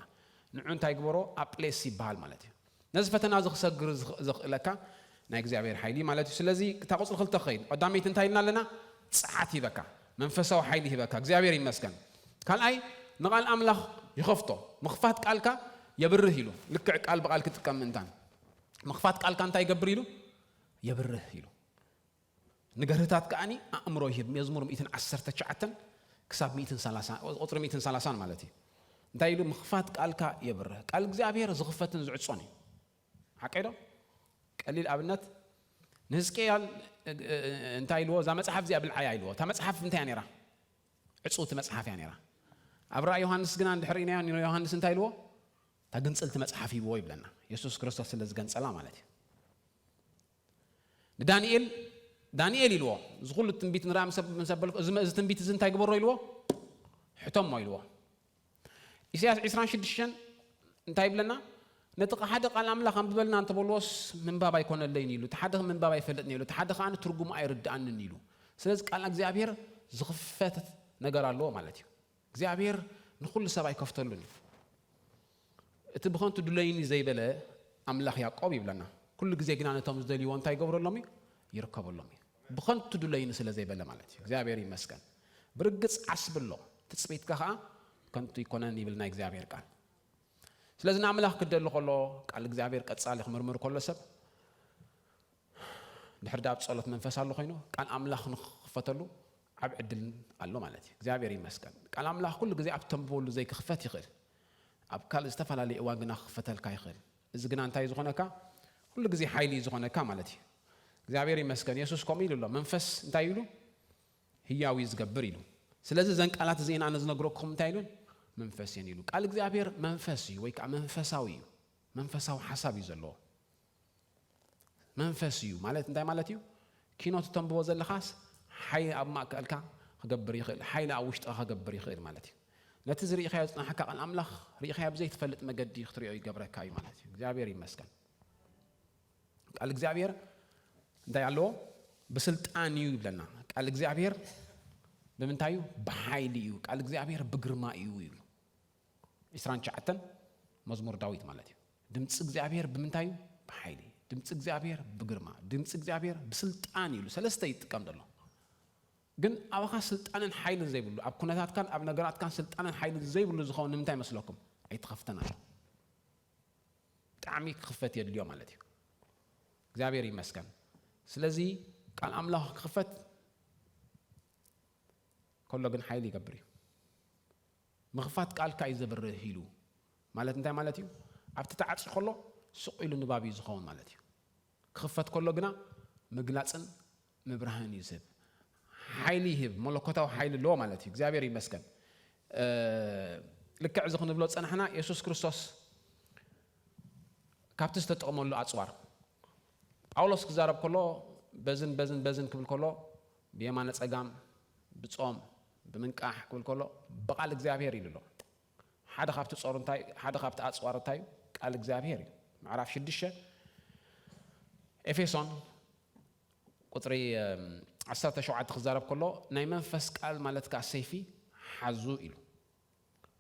ንዑ እንታይ ግበሮ? ኣብ ፕሌስ ይበሃል ማለት እዩ። ነዚ ፈተና እዚ ክሰግር ዝኽ- ዘኽእለካ ናይ እግዚኣብሔር ሓይሊ ማለት እዩ። ስለዚ እታ ቁፅሪ ክልተ ክኸይድ፣ ቀዳመይቲ እንታይ ኢልና ኣለና? ፀዓት ሂበካ፣ መንፈሳዊ ሓይሊ ሂበካ፣ እግዚኣብሔር ይመስገን። ካልኣይ ንቓል ኣምላኽ ይኸፍቶ። ምኽፋት ቃልካ የብርህ ኢሉ። ልክዕ ቃል ብቓል ክጥቀም ምእንታን ምኽፋት ቃልካ እንታይ ይገብር ኢሉ? የብርህ ኢሉ። ንገርህታት ከኣኒ ኣእምሮ ይህብ። መዝሙር ሚእትን ዓሰርተ ትሽዓተን ክሳብ ሚእትን ሰላሳን፣ ቁፅሪ ሚእትን ሰላሳን ማለት እዩ። እንታይ ኢሉ? ምኽፋት ቃልካ የብርህ። ቃል እግዚኣብሔር ዝኽፈትን ዝዕጾን እዩ። ሓቀይ ዶ? ቀሊል ኣብነት ንህዝቅኤል እንታይ ኢልዎ? እዛ መጽሓፍ እዚኣ ብልዓያ ኢልዎ። እታ መጽሓፍ እንታይ እያ ነይራ? ዕጽውቲ መጽሓፍ እያ ነይራ። ኣብ ራእይ ዮሃንስ ግና እንድሕር ኢናዮ ዮሃንስ እንታይ ኢልዎ? እታ ግንጽልቲ መጽሓፍ ሂብዎ ይብለና። የሱስ ክርስቶስ ስለ ዝገንጸላ ማለት እዩ። ንዳንኤል ዳንኤል ኢልዎ። እዚ ኩሉ ትንቢት ንርኣ ምስ ኣበልኩ፣ እዚ ትንቢት እዚ እንታይ ግበሮ ኢልዎ? ሕቶሞ ኢልዎ። ኢሳያስ ዕስራን ሽዱሽተን እንታይ ይብለና? ነቲ ሓደ ቃል ኣምላኽ ኣንብበልና እንተበልዎስ ምንባብ ኣይኮነለይን ኢሉ፣ እቲ ሓደ ምንባብ ኣይፈልጥን ኢሉ፣ እቲ ሓደ ከኣ ትርጉሙ ኣይርድኣንን ኢሉ። ስለዚ ቃል እግዚኣብሔር ዝኽፈት ነገር ኣለዎ ማለት እዩ። እግዚኣብሔር ንኹሉ ሰብ ኣይከፍተሉን እዩ። እቲ ብኸንቱ ድለይኒ ዘይበለ ኣምላኽ ያዕቆብ ይብለና። ኩሉ ግዜ ግና ነቶም ዝደልይዎ እንታይ ይገብረሎም እዩ? ይርከበሎም እዩ። ብኸንቱ ድለይኒ ስለ ዘይበለ ማለት እዩ። እግዚኣብሔር ይመስገን። ብርግጽ ዓስቢ ኣሎ፣ ትጽቢትካ ኸዓ ከንቱ ይኮነን ይብል ናይ እግዚኣብሔር ቃል። ስለዚ ንኣምላኽ ክደሊ ከሎ፣ ቃል እግዚኣብሔር ቀጻሊ ክምርምር ከሎ ሰብ ድሕር ዳብ ጸሎት መንፈስ ኣሎ ኮይኑ ቃል ኣምላኽ ንኽኽፈተሉ ዓብ ዕድል ኣሎ ማለት እዩ። እግዚኣብሔር ይመስገን። ቃል ኣምላኽ ኩሉ ግዜ ኣብ ተንብበሉ ዘይክኽፈት ይኽእል፣ ኣብ ካልእ ዝተፈላለየ እዋን ግና ክኽፈተልካ ይኽእል። እዚ ግና እንታይ ዝኾነካ? ኩሉ ግዜ ሓይሊ እዩ ዝኾነካ ማለት እዩ። እግዚኣብሔር ይመስገን። የሱስ ከምኡ ኢሉ ኣሎ። መንፈስ እንታይ ኢሉ? ህያው እዩ ዝገብር ኢሉ። ስለዚ እዘን ቃላት እዚኤን ኣነ ዝነግረኩም እንታይ ኢሉን? መንፈስ እየን ኢሉ። ቃል እግዚኣብሔር መንፈስ እዩ ወይ ከዓ መንፈሳዊ እዩ። መንፈሳዊ ሓሳብ እዩ ዘለዎ። መንፈስ እዩ ማለት እንታይ ማለት እዩ? ኪኖ ትተንብቦ ዘለኻስ ሓይ ኣብ ማእከልካ ክገብር ይኽእል፣ ሓይሊ ኣብ ውሽጥኻ ክገብር ይኽእል ማለት እዩ። ነቲ ዝርኢኻዮ ዝጸናሕካ ቃል ኣምላኽ ርኢኻዮ ብዘይትፈልጥ መገዲ ክትሪኦ ይገብረካ እዩ ማለት እዩ። እግዚኣብሔር ይመስገን። ቃል እግዚኣብሔር እንታይ ኣለዎ? ብስልጣን እዩ ይብለና። ቃል እግዚኣብሔር ብምንታይ እዩ? ብሓይሊ እዩ። ቃል እግዚኣብሔር ብግርማ እዩ ይብሉ። ዕስራን ትሽዓተን መዝሙር ዳዊት ማለት እዩ። ድምፂ እግዚኣብሔር ብምንታይ እዩ? ብሓይሊ። ድምፂ እግዚኣብሔር ብግርማ፣ ድምፂ እግዚኣብሔር ብስልጣን እዩ። ሰለስተ ይጥቀም ዘሎ። ግን ኣባኻ ስልጣንን ሓይልን ዘይብሉ፣ ኣብ ኩነታትካን ኣብ ነገራትካን ስልጣንን ሓይልን ዘይብሉ ዝኸውን ንምንታይ መስለኩም? ኣይተኸፍተን ኣሎ። ብጣዕሚ ክኽፈት የድልዮ ማለት እዩ። እግዚኣብሔር ይመስገን። ስለዚ ቃል ኣምላኽ ክኽፈት ከሎ ግን ሓይሊ ይገብር እዩ። ምኽፋት ቃልካ እዩ ዘብርህ ኢሉ ማለት እንታይ ማለት እዩ? ኣብቲ ተዓፅዩ ከሎ ስቕ ኢሉ ንባብ እዩ ዝኸውን ማለት እዩ። ክኽፈት ከሎ ግና ምግላፅን ምብራህን እዩ ዝህብ። ሓይሊ ይህብ፣ መለኮታዊ ሓይሊ ኣለዎ ማለት እዩ። እግዚኣብሔር ይመስገን። ልክዕ እዚ ክንብሎ ዝፀናሕና የሱስ ክርስቶስ ካብቲ ዝተጠቕመሉ ኣፅዋር ጳውሎስ ክዛረብ ከሎ በዝን በዝን በዝን ክብል ከሎ ብየማነ ፀጋም ብፆም ብምንቃሕ ክብል ከሎ ብቓል እግዚኣብሔር ኢሉ ኣሎ። ሓደ ካብቲ ጾር እንታይ ሓደ ካብቲ ኣጽዋር እንታይ እዩ? ቃል እግዚኣብሔር እዩ። ምዕራፍ ሽዱሽተ ኤፌሶን ቁጽሪ ዓሰርተ ሸውዓተ ክዛረብ ከሎ ናይ መንፈስ ቃል ማለት ከኣ ሰይፊ ሓዙ ኢሉ።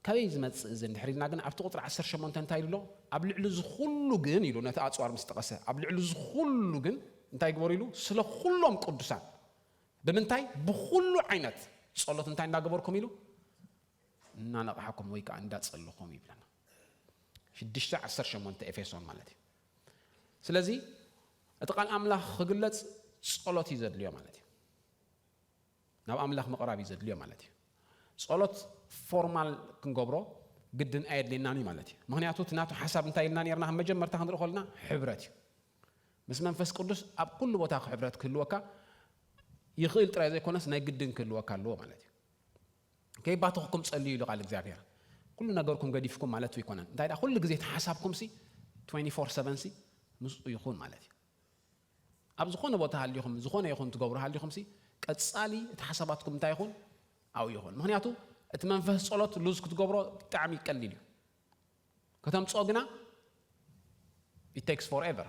ካበይ ዝመጽእ እዚ እንድሕር ኢልና ግን ኣብቲ ቁጽሪ ዓሰርተ ሸሞንተ እንታይ ኢሉ ኣሎ? ኣብ ልዕሊ እዚ ኩሉ ግን ኢሉ ነቲ ኣጽዋር ምስ ጠቐሰ ኣብ ልዕሊ እዚ ኩሉ ግን እንታይ ግበሩ ኢሉ? ስለ ኩሎም ቅዱሳን ብምንታይ ብኩሉ ዓይነት ጸሎት እንታይ እንዳገበርኩም ኢሉ እናነቕሓኩም ወይ ከዓ እንዳጸለኹም ይብለና። ሽዱሽተ ዓሰርተ ሸሞንተ ኤፌሶን ማለት እዩ። ስለዚ እቲ ቃል ኣምላኽ ክግለጽ ጸሎት እዩ ዘድልዮ ማለት እዩ። ናብ ኣምላኽ ምቕራብ እዩ ዘድልዮ ማለት እዩ። ጸሎት ፎርማል ክንገብሮ ግድን ኣየድልየናን እዩ ማለት እዩ። ምክንያቱ እቲ ናቱ ሓሳብ እንታይ ኢልና ነርና? ካብ መጀመርታ ክንርኢ ከለና ሕብረት እዩ። ምስ መንፈስ ቅዱስ ኣብ ኩሉ ቦታ ክሕብረት ክህልወካ ይኽእል ጥራይ ዘይኮነስ ናይ ግድን ክህልወካ ኣለዎ ማለት እዩ። ከይባተኽኩም ጸልዩ ኢሉ ቃል እግዚኣብሔር። ኩሉ ነገርኩም ገዲፍኩም ማለት ኣይኮነን። እንታይ ደኣ ኩሉ ግዜ እቲ ሓሳብኩም ሲ twenty-four seven ሲ ምስኡ ይኹን ማለት እዩ። ኣብ ዝኾነ ቦታ ሃሊኹም፣ ዝኾነ ይኹን ትገብሩ ሃሊኹም ሲ ቀጻሊ እቲ ሓሳባትኩም እንታይ ይኹን? ኣብኡ ይኹን። ምኽንያቱ እቲ መንፈስ ጸሎት ሉዝ ክትገብሮ ብጣዕሚ ቀሊል እዩ። ከተምጽኦ ግና it takes forever።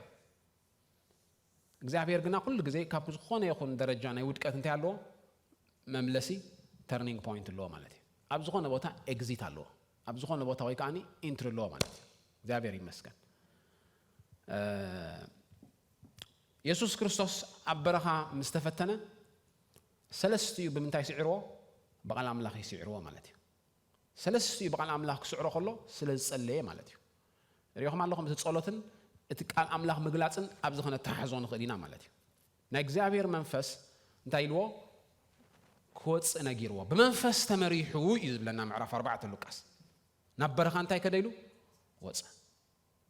እግዚኣብሔር ግና ኩሉ ግዜ ካብ ዝኾነ ይኹን ደረጃ ናይ ውድቀት እንታይ ኣለዎ? መምለሲ፣ ተርኒንግ ፖይንት ኣለዎ ማለት እዩ። ኣብ ዝኾነ ቦታ ኤግዚት ኣለዎ። ኣብ ዝኾነ ቦታ ወይ ከዓኒ ኢንትሪ ኣለዎ ማለት እዩ። እግዚኣብሔር ይመስገን። እ፣ የሱስ ክርስቶስ ኣብ በረኻ ምስ ተፈተነ ሰለስቲኡ ብምንታይ ስዒርዎ? ብቓል ኣምላኽ ይስዒርዎ ማለት እዩ። ሰለስቲኡ ብቓል ኣምላኽ ክስዕሮ ከሎ ስለ ዝጸለየ ማለት እዩ። ሪኢኹም ኣለኹም፣ እቲ ጸሎትን እቲ ቃል ኣምላኽ ምግላጽን ኣብዚ ከነተሓሕዞ ንኽእል ኢና ማለት እዩ። ናይ እግዚኣብሔር መንፈስ እንታይ ኢልዎ? ክወጽእ ነጊርዎ። ብመንፈስ ተመሪሑ እዩ ዝብለና ምዕራፍ ኣርባዕተ ሉቃስ። ናብ በረኻ እንታይ ከደ ኢሉ? ወጸ።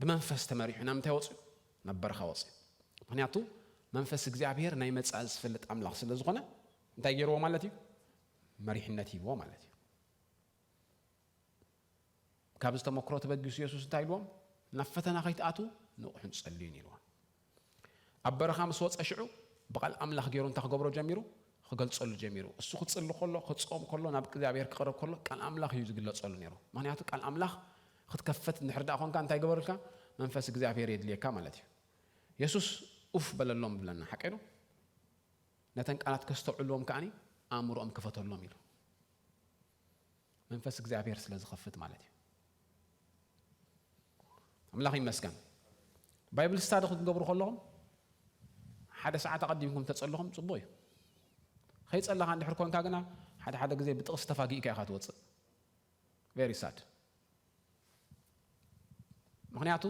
ብመንፈስ ተመሪሑ ናብ ምንታይ ወጽኡ? ናብ በረኻ ወጽኡ። ምኽንያቱ መንፈስ እግዚኣብሔር ናይ መጻኢ ዝፈልጥ ኣምላኽ ስለ ዝኾነ እንታይ ገይርዎ ማለት እዩ? መሪሕነት ሂብዎ ማለት እዩ። ካብ ዝተመክሮ ተበጊሱ የሱስ እንታይ ኢልዎም? ናብ ፈተና ከይትኣትዉ ንቑሕን ጸልዩን ኢልዎም። ኣብ በረኻ ምስ ወጸ ሽዑ ብቓል ኣምላኽ ገይሩ እንታይ ክገብሮ ጀሚሩ? ክገልጸሉ ጀሚሩ። እሱ ክጽሊ ከሎ፣ ክጾም ከሎ፣ ናብ እግዚኣብሔር ክቕርብ ከሎ ቃል ኣምላኽ እዩ ዝግለጸሉ ነይሩ። ምኽንያቱ ቃል ኣምላኽ ክትከፍት እንድሕር ደኣ ኮንካ እንታይ ገበርልካ? መንፈስ እግዚኣብሔር የድልየካ ማለት እዩ። የሱስ ኡፍ በለሎም ብለና፣ ሓቀይ ዶ? ነተን ቃላት ከስተውዕልዎም ከዓኒ ኣእምሮኦም ክፈተሎም ኢሉ። መንፈስ እግዚኣብሔር ስለ ዝኸፍት ማለት እዩ። ኣምላኽ ይመስገን። ባይብል ስታዲ ክትገብሩ ከለኹም ሓደ ሰዓት ኣቐዲምኩም ተጸለኹም ጽቡቕ እዩ። ከይጸለኻ እንድሕር ኮንካ ግና ሓደ ሓደ ግዜ ብጥቕሲ ተፋጊእካ ኢኻ ትወጽእ። ቬሪ ሳድ። ምኽንያቱ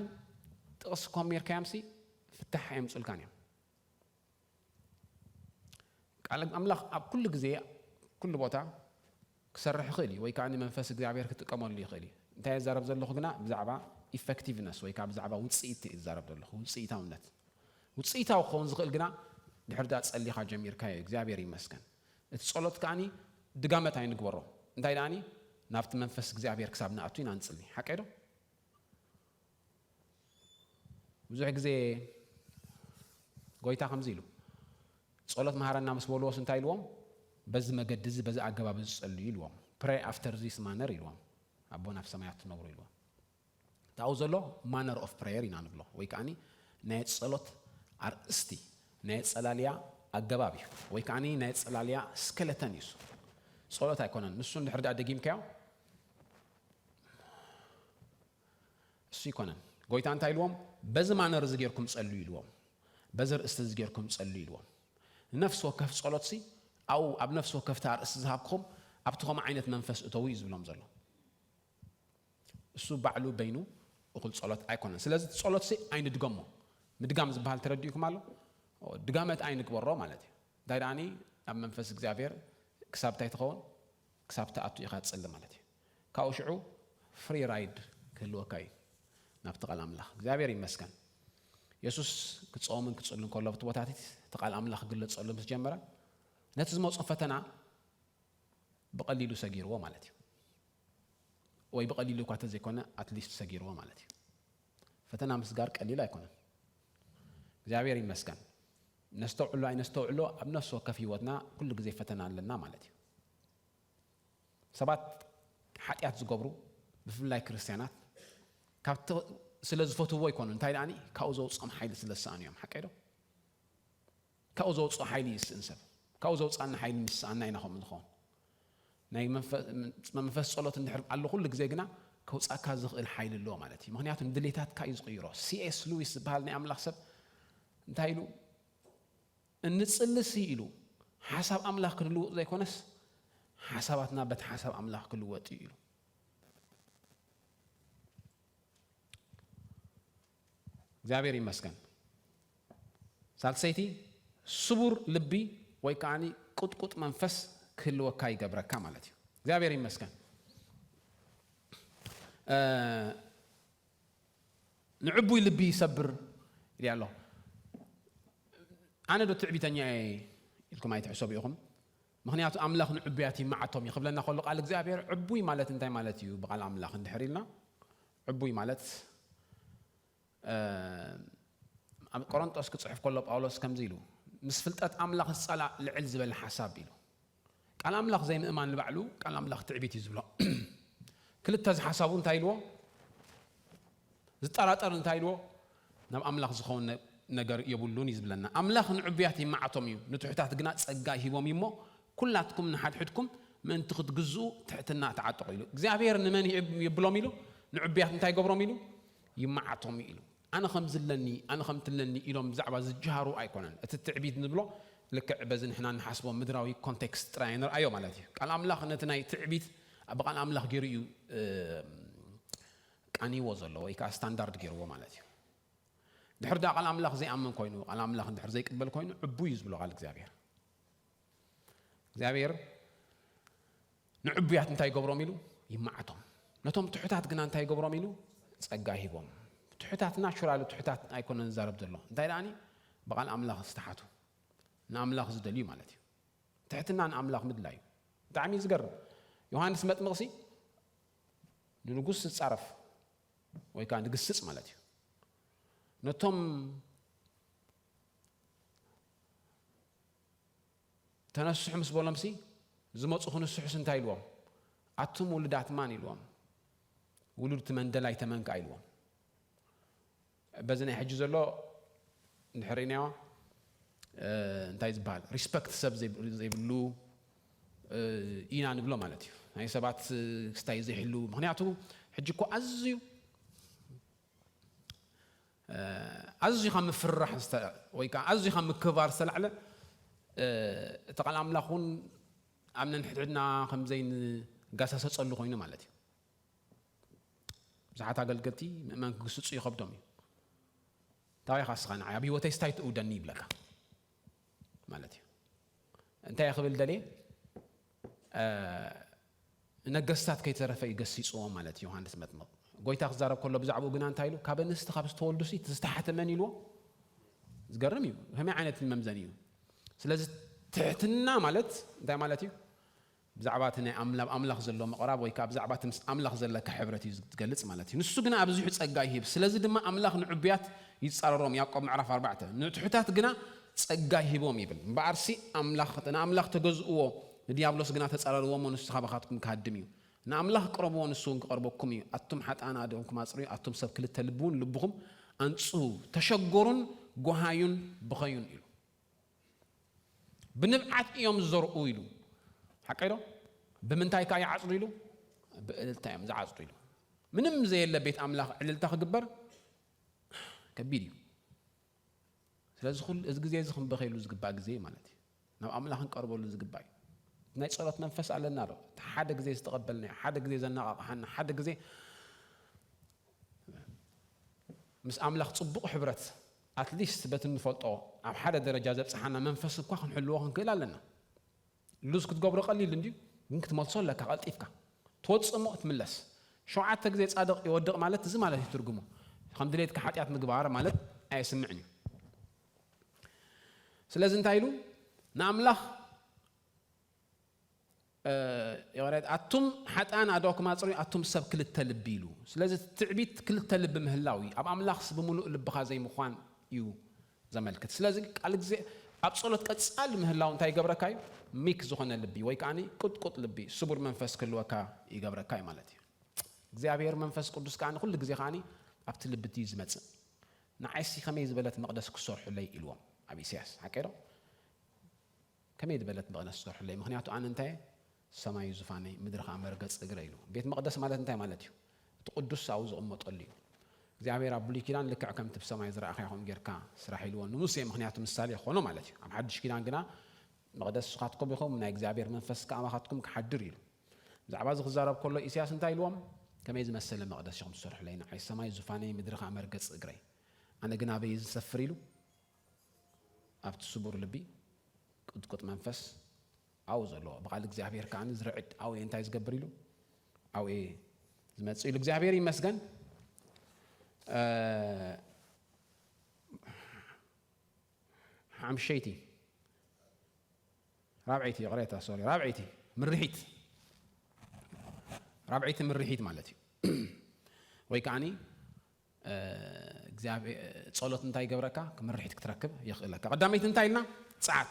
ጥቕሲ ኮሚርካዮምሲ ፍታሕ ኣየምጹልካን እዮም። ቃል ኣምላኽ ኣብ ኩሉ ግዜ ኩሉ ቦታ ክሰርሕ ይኽእል እዩ፣ ወይ ከዓ ንመንፈስ እግዚኣብሔር ክጥቀመሉ ይኽእል እዩ። እንታይ ይዛረብ ዘለኹ ግና ብዛዕባ ኢፌክቲቭነስ ወይ ከዓ ብዛዕባ ውፅኢት እዩ ዝዛረብ ዘለኹ፣ ውፅኢታውነት። ውፅኢታዊ ክኸውን ዝኽእል ግና ድሕር ዳ ጸሊኻ ጀሚርካዮ እዩ። እግዚኣብሔር ይመስገን። እቲ ጸሎት ከዓኒ ድጋመት ኣይንግበሮ። እንታይ ደኣኒ ናብቲ መንፈስ እግዚኣብሔር ክሳብ ንኣቱ ኢና ንጽሊ። ሓቀይ ዶ? ብዙሕ ግዜ ጎይታ ከምዚ ኢሉ፣ ጸሎት መሃረና ምስ በልዎስ እንታይ ኢልዎም? በዚ መገዲ እዚ፣ በዚ ኣገባብ እዚ ጸልዩ ኢልዎም። Pray after this manner ኢልዎም። ኣቦና ኣብ ሰማያት ትነብሩ ኢልዎም። ታው ዘሎ ማነር ኦፍ ፕሬየር ኢና ንብሎ፣ ወይ ከዓኒ ናይ ጸሎት ኣርእስቲ፣ ናይ ጸላልያ ኣገባብ እዩ፣ ወይ ከዓኒ ናይ ጸላልያ ስከለተን እዩ። ጸሎት ኣይኮነን። ንሱ እንድሕር ደኣ ደጊምካዮ እሱ ይኮነን። ጎይታ እንታይ ኢልዎም? በዚ ማነር እዚ ጌርኩም ጸልዩ ኢልዎም። በዚ ርእስቲ እዚ ጌርኩም ጸልዩ ኢልዎም። ንነፍሲ ወከፍ ጸሎትሲ ኣብኡ ኣብ ነፍሲ ወከፍቲ ኣርእስቲ ዝሃብክኹም ኣብቲ ከምኡ ዓይነት መንፈስ እተዉ እዩ ዝብሎም ዘሎ። እሱ ባዕሉ በይኑ እኹል ጸሎት ኣይኮነን። ስለዚ እቲ ጸሎትሲ ኣይንድገሞ። ምድጋም ዝበሃል ተረዲኡኩም ኣሎ? ድጋመት ኣይንግበሮ ማለት እዩ። እንታይ ደኣኒ ኣብ መንፈስ እግዚኣብሔር ክሳብ እንታይ ትኸውን? ክሳብ ትኣቱ ኢኻ ትጽሊ ማለት እዩ። ካብኡ ሽዑ ፍሪ ራይድ ክህልወካ እዩ ናብቲ ቃል ኣምላኽ። እግዚኣብሔር ይመስገን። የሱስ ክጸውምን ክጽልን ከሎ ኣብቲ ቦታቲት እቲ ቃል ኣምላኽ ክግለጸሉ ምስ ጀመረ ነቲ ዝመጾ ፈተና ብቐሊሉ ሰጊርዎ ማለት እዩ። ወይ ብቐሊሉ እኳ ተዘይኮነ ኣትሊስት ሰጊርዎ ማለት እዩ። ፈተና ምስጋር ቀሊል ኣይኮነን። እግዚኣብሔር ይመስገን። ነስተውዕሎ ኣይነስተውዕሎ ኣብ ነፍሲ ወከፍ ህይወትና ኩሉ ግዜ ፈተና ኣለና ማለት እዩ። ሰባት ሓጢኣት ዝገብሩ ብፍላይ ክርስትያናት ካብቲ ስለ ዝፈትዎ ኣይኮኑ፣ እንታይ ደኣኒ ካብኡ ዘውፅኦም ሓይሊ ስለ ዝሰኣኑ እዮም። ሓቀይ ዶ? ካብኡ ዘውፅኦ ሓይሊ ይስእን ሰብ። ካብኡ ዘውፅኣና ሓይሊ ንስኣና ኢና ከምኡ ንኸውን። ናይ መንፈ- መንፈስ ጸሎት እንድሕር ኣሎ ኩሉ ግዜ ግና ከውፃካ ዝኽእል ሓይሊ ኣለዎ ማለት እዩ። ምክንያቱ ንድሌታትካ እዩ ዝቕይሮ። ሲኤስ ሉዊስ ዝበሃል ናይ ኣምላኽ ሰብ እንታይ ኢሉ? እንጽልሲ ኢሉ ሓሳብ ኣምላኽ ክንልውጥ ዘይኮነስ ሓሳባትና በቲ ሓሳብ ኣምላኽ ክልወጥ እዩ ኢሉ። እግዚኣብሔር ይመስገን። ሳልሰይቲ ስቡር ልቢ ወይ ከዓኒ ቁጥቁጥ መንፈስ ክህልወካ ይገብረካ ማለት እዩ። እግዚኣብሔር ይመስገን። ንዕቡይ ልቢ ይሰብር ኢሉ ኣሎ። ኣነ ዶ ትዕቢተኛ እየ ኢልኩም ኣይትሕሰቡ ኢኹም። ምኽንያቱ ኣምላኽ ንዕቡያት ይመዓቶም እዩ ክብለና ከሎ ቃል እግዚኣብሔር ዕቡይ ማለት እንታይ ማለት እዩ? ብቓል ኣምላኽ እንድሕር ኢልና ዕቡይ ማለት ኣብ ቆሮንጦስ ክጽሕፍ ከሎ ጳውሎስ ከምዚ ኢሉ ምስ ፍልጠት ኣምላኽ ዝጸላእ ልዕል ዝበለ ሓሳብ ኢሉ። ቃል ኣምላኽ ዘይምእማን ንባዕሉ ቃል ኣምላኽ ትዕቢት እዩ ዝብሎ። ክልተ ዝሓሳቡ እንታይ ኢልዎ? ዝጠራጠር እንታይ ኢልዎ? ናብ ኣምላኽ ዝኸውን ነገር የብሉን እዩ ዝብለና። ኣምላኽ ንዕቡያት ይመዓቶም እዩ፣ ንትሑታት ግና ጸጋ ይሂቦም እዩ እሞ ኩላትኩም ንሓድሕድኩም ምእንቲ ክትግዝኡ ትሕትና ተዓጠቑ ኢሉ። እግዚኣብሔር ንመን የብሎም ኢሉ? ንዕቡያት እንታይ ገብሮም ኢሉ? ይመዓቶም እዩ ኢሉ። ኣነ ከም ዝለኒ ኣነ ከም ትለኒ ኢሎም ብዛዕባ ዝጀሃሩ ኣይኮነን። እቲ ትዕቢት ንብሎ ልክዕ በዚ ንሕና ንሓስቦ ምድራዊ ኮንቴክስት ጥራይ ንርኣዮ ማለት እዩ። ቃል ኣምላኽ ነቲ ናይ ትዕቢት ብቓል ኣምላኽ ገይሩ እዩ ቃኒዎ ዘሎ ወይ ከዓ ስታንዳርድ ገይርዎ ማለት እዩ። ድሕር ዳ ቃል ኣምላኽ ዘይኣምን ኮይኑ ቃል ኣምላኽ ድሕር ዘይቅበል ኮይኑ ዕቡ እዩ ዝብሎ ቃል እግዚኣብሔር። እግዚኣብሔር ንዕቡያት እንታይ ይገብሮም ኢሉ ይመዓቶም። ነቶም ትሑታት ግና እንታይ ይገብሮም ኢሉ ጸጋ ሂቦም። ትሑታት ናቹራሊ ትሑታት ኣይኮነን ዝዛረብ ዘሎ እንታይ ደኣኒ ብቓል ኣምላኽ ዝተሓቱ ንኣምላኽ ዝደልዩ ማለት እዩ። ትሕትና ንኣምላኽ ምድላይ እዩ። ብጣዕሚ እዩ ዝገርም። ዮሃንስ መጥምቕሲ ንንጉስ ዝጻረፍ ወይ ከዓ ንግስጽ ማለት እዩ። ነቶም ተነስሑ ምስ በሎምሲ ዝመፁ ክንስሑስ እንታይ ኢልዎም? ኣቱም ውሉዳት ማን ኢልዎም? ውሉድ እቲ መንደላይ ተመን ከዓ ኢልዎም። በዚ ናይ ሕጂ ዘሎ እንድሕር ኢናዮ እንታይ ዝበሃል ሪስፐክት ሰብ ዘይብሉ ኢና ንብሎ ማለት እዩ። ናይ ሰባት ክስታይ ዘይሕሉ ምክንያቱ ሕጂ እኮ ኣዝዩ ኣዝዩ ካብ ምፍርራሕ ወይ ከዓ ኣዝዩ ካብ ምክባር ዝተላዕለ እቲ ቃል ኣምላኽ እውን ኣብ ነንሕድሕድና ከም ዘይንጋሳሰፀሉ ኮይኑ ማለት እዩ። ብዙሓት ኣገልገልቲ ምእመን ክግስፁ ይኸብዶም እዩ። እንታይ ኢኻ እስኻ ንዓይ ኣብ ህይወተይ ስታይ ትእውደኒ ይብለካ ማለት እዩ። እንታይ ክብል ደልየ ነገስታት ከይተረፈ እዩ ገሲፅዎም ማለት እዩ ዮሃንስ መጥምቕ። ጎይታ ክዛረብ ከሎ ብዛዕባኡ ግና እንታይ ኢሉ? ካብ ኣንስቲ ካብ ዝተወልዱ ሲ እቲ ዝተሓተ መን ኢልዎ? ዝገርም እዩ። ከመይ ዓይነት መምዘኒ እዩ? ስለዚ ትሕትና ማለት እንታይ ማለት እዩ? ብዛዕባ እቲ ናይ ኣምላብ ኣምላኽ ዘሎ ምቕራብ ወይ ከዓ ብዛዕባ እቲ ምስ ኣምላኽ ዘለካ ሕብረት እዩ ዝገልጽ ማለት እዩ። ንሱ ግና ኣብዚሑ ጸጋ ይህብ፣ ስለዚ ድማ ኣምላኽ ንዕቡያት ይጻረሮም። ያዕቆብ ምዕራፍ ኣርባዕተ ንትሑታት ግና ጸጋ ይህቦም ይብል። እምበኣርሲ ኣምላኽ ንኣምላኽ ተገዝእዎ፣ ንዲያብሎስ ግና ተጻረርዎ እሞ ንሱ ካባኻትኩም ክሃድም እዩ። ንኣምላኽ ቅረብዎ፣ ንሱ እውን ክቐርበኩም እዩ። ኣቱም ሓጥኣን ኣእዳውኩም ኣጽርዩ፣ ኣቱም ሰብ ክልተ ልቢ እውን ልብኹም ኣንጽሁ። ተሸገሩን ጎሃዩን ብኸዩን ኢሉ። ብንብዓት እዮም ዝዘርኡ ኢሉ። ሓቀይ ዶ? ብምንታይ ከ ይዓጽዱ ኢሉ? ብእልልታ እዮም ዝዓጽዱ ኢሉ። ምንም ዘየለ ቤት ኣምላኽ ዕልልታ ክግበር ከቢድ እዩ። ስለዚ ኩሉ እዚ ግዜ እዚ ክንበኸየሉ ዝግባእ ግዜ እዩ ማለት እዩ። ናብ ኣምላኽ ክንቀርበሉ ዝግባእ እዩ። ናይ ጸሎት መንፈስ ኣለና ዶ? እቲ ሓደ ግዜ ዝተቐበልናዮ፣ ሓደ ግዜ ዘነቓቕሓና፣ ሓደ ግዜ ምስ ኣምላኽ ጽቡቕ ሕብረት ኣትሊስት በቲ እንፈልጦ ኣብ ሓደ ደረጃ ዘብጽሓና መንፈስ እኳ ክንሕልዎ ክንክእል ኣለና። ሉዝ ክትገብሮ ቀሊል እንድዩ፣ ግን ክትመልሶ ኣለካ ቀልጢፍካ። ትወጽእ እሞ ትምለስ። ሸውዓተ ግዜ ጻድቕ ይወድቕ ማለት እዚ ማለት እዩ ትርጉሙ። ከም ድሌትካ ሓጢኣት ምግባር ማለት ኣየስምዕን እዩ። ስለዚ እንታይ ኢሉ ንኣምላኽ ኣቱም ሓጥኣን ኣእዳውኩም ኣጽርዩ ኣቱም ሰብ ክልተ ልቢ ኢሉ። ስለዚ ትዕቢት ክልተ ልቢ ምህላው እዩ። ኣብ ኣምላኽስ ብምሉእ ልብኻ ዘይምዃን እዩ ዘመልክት። ስለዚ ቃል ግዜ ኣብ ጸሎት ቀጻሊ ምህላው እንታይ ይገብረካ እዩ? ሚክ ዝኾነ ልቢ ወይ ከዓ ቁጥቁጥ ልቢ ስቡር መንፈስ ክህልወካ ይገብረካ እዩ ማለት እዩ። እግዚኣብሔር መንፈስ ቅዱስ ከዓ ኩሉ ግዜ ከዓ ኣብቲ ልቢ እዩ ዝመጽእ። ንዓይሲ ከመይ ዝበለት መቕደስ ክሰርሑለይ ኢልዎም ኣብ ኢሳያስ ሓቀይ ዶ? ከመይ ዝበለት መቕደስ ክሰርሑለይ? ምኽንያቱ ኣነ እንታይ ሰማይ ዙፋነይ ምድሪ ከዓ መርገፂ እግረ ኢሉ። ቤት መቕደስ ማለት እንታይ ማለት እዩ? እቲ ቅዱስ ኣብኡ ዝቕመጠሉ እዩ። እግዚኣብሔር ኣብ ብሉይ ኪዳን ልክዕ ከምቲ ብሰማይ ዝረኣኻዮ ከምኡ ጌርካ ስራሕ ኢልዎ ንሙሴ፣ ምኽንያቱ ምሳሌ ክኾኖ ማለት እዩ። ኣብ ሓድሽ ኪዳን ግና መቕደስ ንስኻትኩም ኢኹም፣ ናይ እግዚኣብሔር መንፈስ ከዓ ኣባኻትኩም ክሓድር ኢሉ። ብዛዕባ እዚ ክዛረብ ከሎ ኢሳያስ እንታይ ኢልዎም? ከመይ ዝመሰለ መቕደስ ኢኹም ትሰርሑለይ? ንዓይ ሰማይ ዙፋነይ ምድሪ ከዓ መርገፂ እግረይ። ኣነ ግን ኣበይ ዝሰፍር ኢሉ? ኣብቲ ስቡር ልቢ ቅጥቁጥ መንፈስ ኣብኡ ዘለዎ ብቓል እግዚኣብሔር ከዓ ዝርዕድ ኣብኡ እንታይ ዝገብር ኢሉ ኣብኡ ዝመፅእ ኢሉ እግዚኣብሔር ይመስገን። ሓምሸይቲ ራብዐይቲ ይቕሬታ ሶሪ ራብዐይቲ ምርሒት ራብዐይቲ ምርሒት ማለት እዩ። ወይ ከዓኒ እግዚኣብሔር ጸሎት እንታይ ይገብረካ? ምርሒት ክትረክብ የኽእለካ። ቀዳመይቲ እንታይ ኢልና? ጸዓት።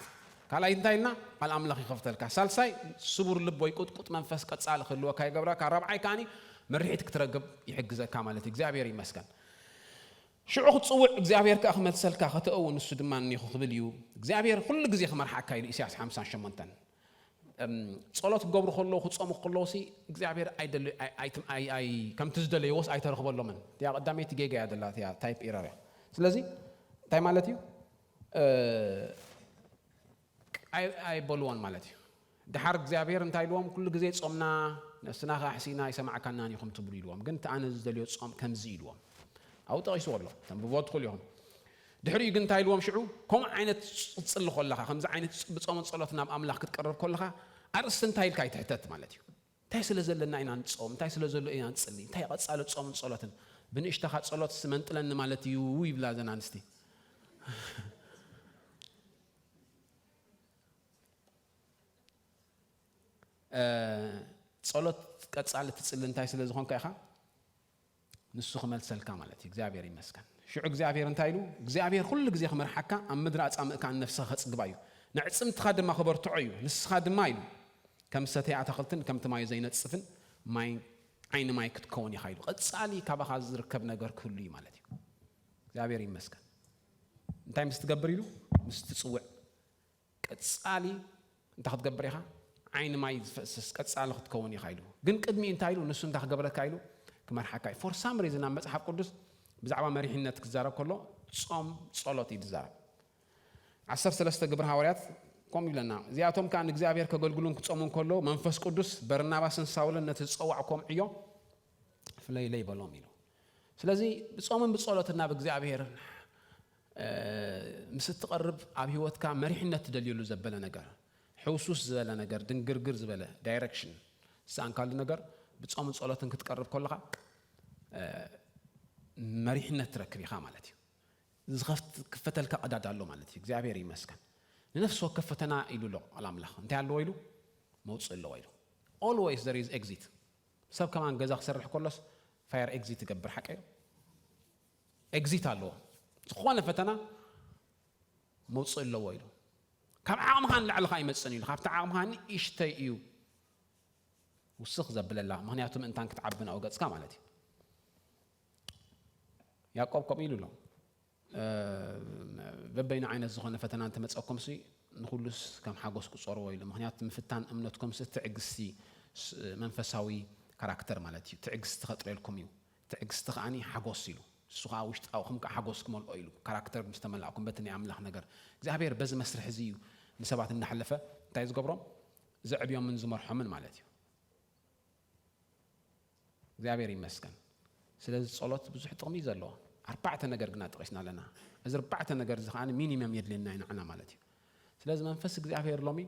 ካልኣይቲ እንታይ ኢልና? ቃል ኣምላኽ ይኸፍተልካ። ሳልሳይ ስቡር ልብ ወይ ቁጥቁጥ መንፈስ ቀጻሊ ክህልወካ ይገብረካ። ራብዓይ ከዓኒ ምርሒት ክትረክብ ይሕግዘካ ማለት እዩ። እግዚኣብሔር ይመስገን። ሽዑ ክትጽውዕ እግዚኣብሔር ከኣ ክመልሰልካ፣ ከተእው ንሱ ድማ እኒኹ ክብል እዩ። እግዚኣብሔር ኩሉ ግዜ ክመርሓካ ኢሉ ኢሳያስ ሓምሳን ሸሞንተን። ጸሎት ክገብሩ ከለዉ ክጾሙ ከለዉ ሲ እግዚኣብሔር ኣይደል ከምቲ ዝደለይዎስ ኣይተረኽበሎምን። እቲያ ቀዳመይቲ ጌጋ እያ ደላ እቲያ ታይፕ ኢረር እያ። ስለዚ እንታይ ማለት እዩ? ኣይበልዎን ማለት እዩ። ድሓር እግዚኣብሔር እንታይ ኢልዎም? ኩሉ ግዜ ጾምና ነፍስና ከሕሲና ኣይሰማዕካናን ኢኹም ትብሉ ኢልዎም። ግን እቲ ኣነ ዝደልዮ ጾም ከምዚ ኢልዎም። ኣብኡ ጠቒስዎ ኣሎ። ተንብቦ ትኽእሉ ኢኹም። ድሕሪኡ ግን እንታይ ኢልዎም ሽዑ? ከምኡ ዓይነት ትጽሊ ከለኻ፣ ከምዚ ዓይነት ብጾምን ጸሎትን ናብ ኣምላኽ ክትቀርብ ከለኻ፣ ኣርእስቲ እንታይ ኢልካ ኣይትሕተት ማለት እዩ። እንታይ ስለ ዘለና ኢና ንጾም? እንታይ ስለ ዘሎ ኢና ንጽሊ? እንታይ ቀጻሊ ጾምን ጸሎትን? ብንእሽተኻ ጸሎት መንጥለኒ ማለት እዩ ይብላ እዘን ኣንስቲ። ጸሎት ቀጻሊ ትጽሊ እንታይ ስለ ዝኾንካ ኢኻ? ንሱ ክመልሰልካ ማለት እዩ። እግዚኣብሔር ይመስገን። ሽዑ እግዚኣብሔር እንታይ ኢሉ? እግዚኣብሔር ኩሉ ግዜ ክመርሓካ፣ ኣብ ምድሪ ኣጻምእካ ንነፍስኻ ከጽግባ እዩ፣ ንዕጽምትኻ ድማ ክበርትዖ እዩ። ንስኻ ድማ ኢሉ ከም ሰተይ ኣታኽልትን ከምቲ ማዩ ዘይነጽፍን ማይ ዓይኒ ማይ ክትከውን ኢኻ ኢሉ። ቀጻሊ ካባኻ ዝርከብ ነገር ክህሉ እዩ ማለት እዩ። እግዚኣብሔር ይመስገን። እንታይ ምስ ትገብር ኢሉ? ምስ ትጽውዕ ቀጻሊ እንታይ ክትገብር ኢኻ? ዓይኒ ማይ ዝፈስስ ቀጻሊ ክትከውን ኢኻ ኢሉ። ግን ቅድሚ እንታይ ኢሉ? ንሱ እንታይ ክገብረካ ኢሉ? ክመርሓካ እዩ። ፎር ሳም ሪዝን ኣብ መጽሓፍ ቅዱስ ብዛዕባ መሪሕነት ክዛረብ ከሎ ጾም ጸሎት እዩ ዝዛረብ። ዓሰርተ ሰለስተ ግብሪ ሃዋርያት ከምኡ ይብለና፣ እዚኣቶም ከኣ ንእግዚኣብሔር ከገልግሉን ክጾሙን ከለዉ መንፈስ ቅዱስ በርናባስን ሳውልን ነቲ ዝጸዋዕኮም ዕዮ ፍለይለይ በሎም ኢሉ። ስለዚ ብጾምን ብጸሎትን ናብ እግዚኣብሔር ምስ እትቐርብ ኣብ ህይወትካ መሪሕነት ትደልየሉ ዘበለ ነገር፣ ሕውሱስ ዝበለ ነገር፣ ድንግርግር ዝበለ ዳይረክሽን ዝሰኣንካሉ ነገር ብጾምን ጸሎትን ክትቀርብ ከለኻ መሪሕነት ትረክብ ኢኻ ማለት እዩ። ዝኸፍት ክፈተልካ ቀዳዳ ኣሎ ማለት እዩ። እግዚኣብሔር ይመስገን። ንነፍሲ ወከፍ ፈተና ኢሉ ኣሎ ቃል ኣምላኽ። እንታይ ኣለዎ ኢሉ? መውፅእ ኣለዎ ኢሉ። Always there is exit። ሰብ ከማን ገዛ ክሰርሕ ከሎስ ፋየር ኤግዚት ይገብር ሓቀ እዩ። ኤግዚት ኣለዎ። ዝኾነ ፈተና መውፅእ ኣለዎ ኢሉ። ካብ ዓቕምኻ ንላዕሊ ኸዓ ይመፅን ኢሉ። ካብቲ ዓቕምኻ ንእሽተይ እዩ ውስኽ ዘብለላ። ምኽንያቱ ምእንታን ክትዓቢ ናብኡ ገፅካ ማለት እዩ። ያዕቆብ ከምኡ ኢሉ ኣሎ። በበይኑ ዓይነት ዝኾነ ፈተና እንተመፀኩም ሲ ንኹሉስ ከም ሓጎስ ቁፀርዎ ኢሉ። ምኽንያቱ ምፍታን እምነትኩም ሲ ትዕግስቲ መንፈሳዊ ካራክተር ማለት እዩ። ትዕግስቲ ከጥረልኩም እዩ። ትዕግስቲ ከዓኒ ሓጎስ ኢሉ። እሱ ከዓ ውሽጣውኹም ከዓ ሓጎስ ክመልኦ ኢሉ። ካራክተር ምስ ተመላእኩም በቲ ናይ ኣምላኽ ነገር እግዚኣብሔር በዚ መስርሕ እዚ እዩ ንሰባት እናሕለፈ እንታይ ዝገብሮም? ዘዕብዮምን ዝመርሖምን ማለት እዩ። እግዚኣብሔር ይመስገን። ስለዚ ጸሎት ብዙሕ ጥቕሚ እዩ ዘለዎ። ኣርባዕተ ነገር ግና ጠቒስና ኣለና። እዚ ኣርባዕተ ነገር እዚ ከዓኒ ሚኒመም የድልየና እዩ ንዓና ማለት እዩ። ስለዚ መንፈስ እግዚኣብሔር ሎሚ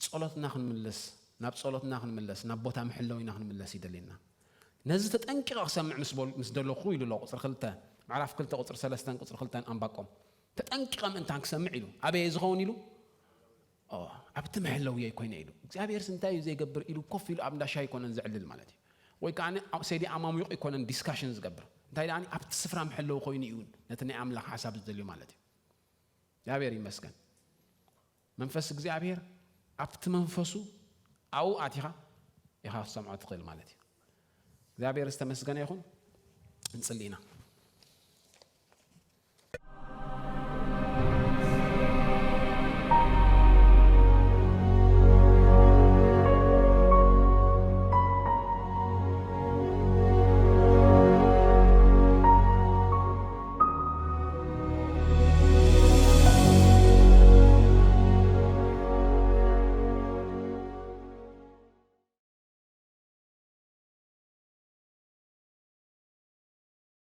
ጸሎትና ክንምልስ፣ ናብ ጸሎትና ክንምለስ፣ ናብ ቦታ መሐለዊና ክንምለስ ይደልየና። ነዚ ተጠንቂቐ ክሰምዕ ምስ በል-፣ ምስ ደለኹ ኢሉ ኣሎ ቁጽሪ ክልተ፣ ምዕራፍ ክልተ ቁጽሪ ሰለስተን ቁጽሪ ክልተን ኣንባቆም። ተጠንቂቐ ምእንታን ክሰምዕ ኢሉ። ኣበየ ዝኸውን ኢሉ? ኦ፣ ኣብቲ መሐለውየይ ኮይነ ኢሉ። እግዚኣብሔርስ እንታይ እዩ ዘይገብር ኢሉ ኮፍ ኢሉ ኣብ እንዳ ሻሂ ኣይኮነን ዘዕልል ማለት እዩ። ወይ ከዓ ሴዲ ኣማሙቕ ኣይኮነን ዲስካሽን ዝገብር። እንታይ ደኣ ኣብቲ ስፍራ መሐለዊ ኮይኑ እዩ ነቲ ናይ ኣምላኽ ሓሳብ ዝደልዩ ማለት እዩ። እግዚኣብሔር ይመስገን። መንፈስ እግዚኣብሔር ኣብቲ መንፈሱ ኣብኡ ኣቲኻ ኢኻ ክትሰምዖ ትኽእል ማለት እዩ። እግዚኣብሔር ዝተመስገነ ይኹን። እንጽሊ ኢና።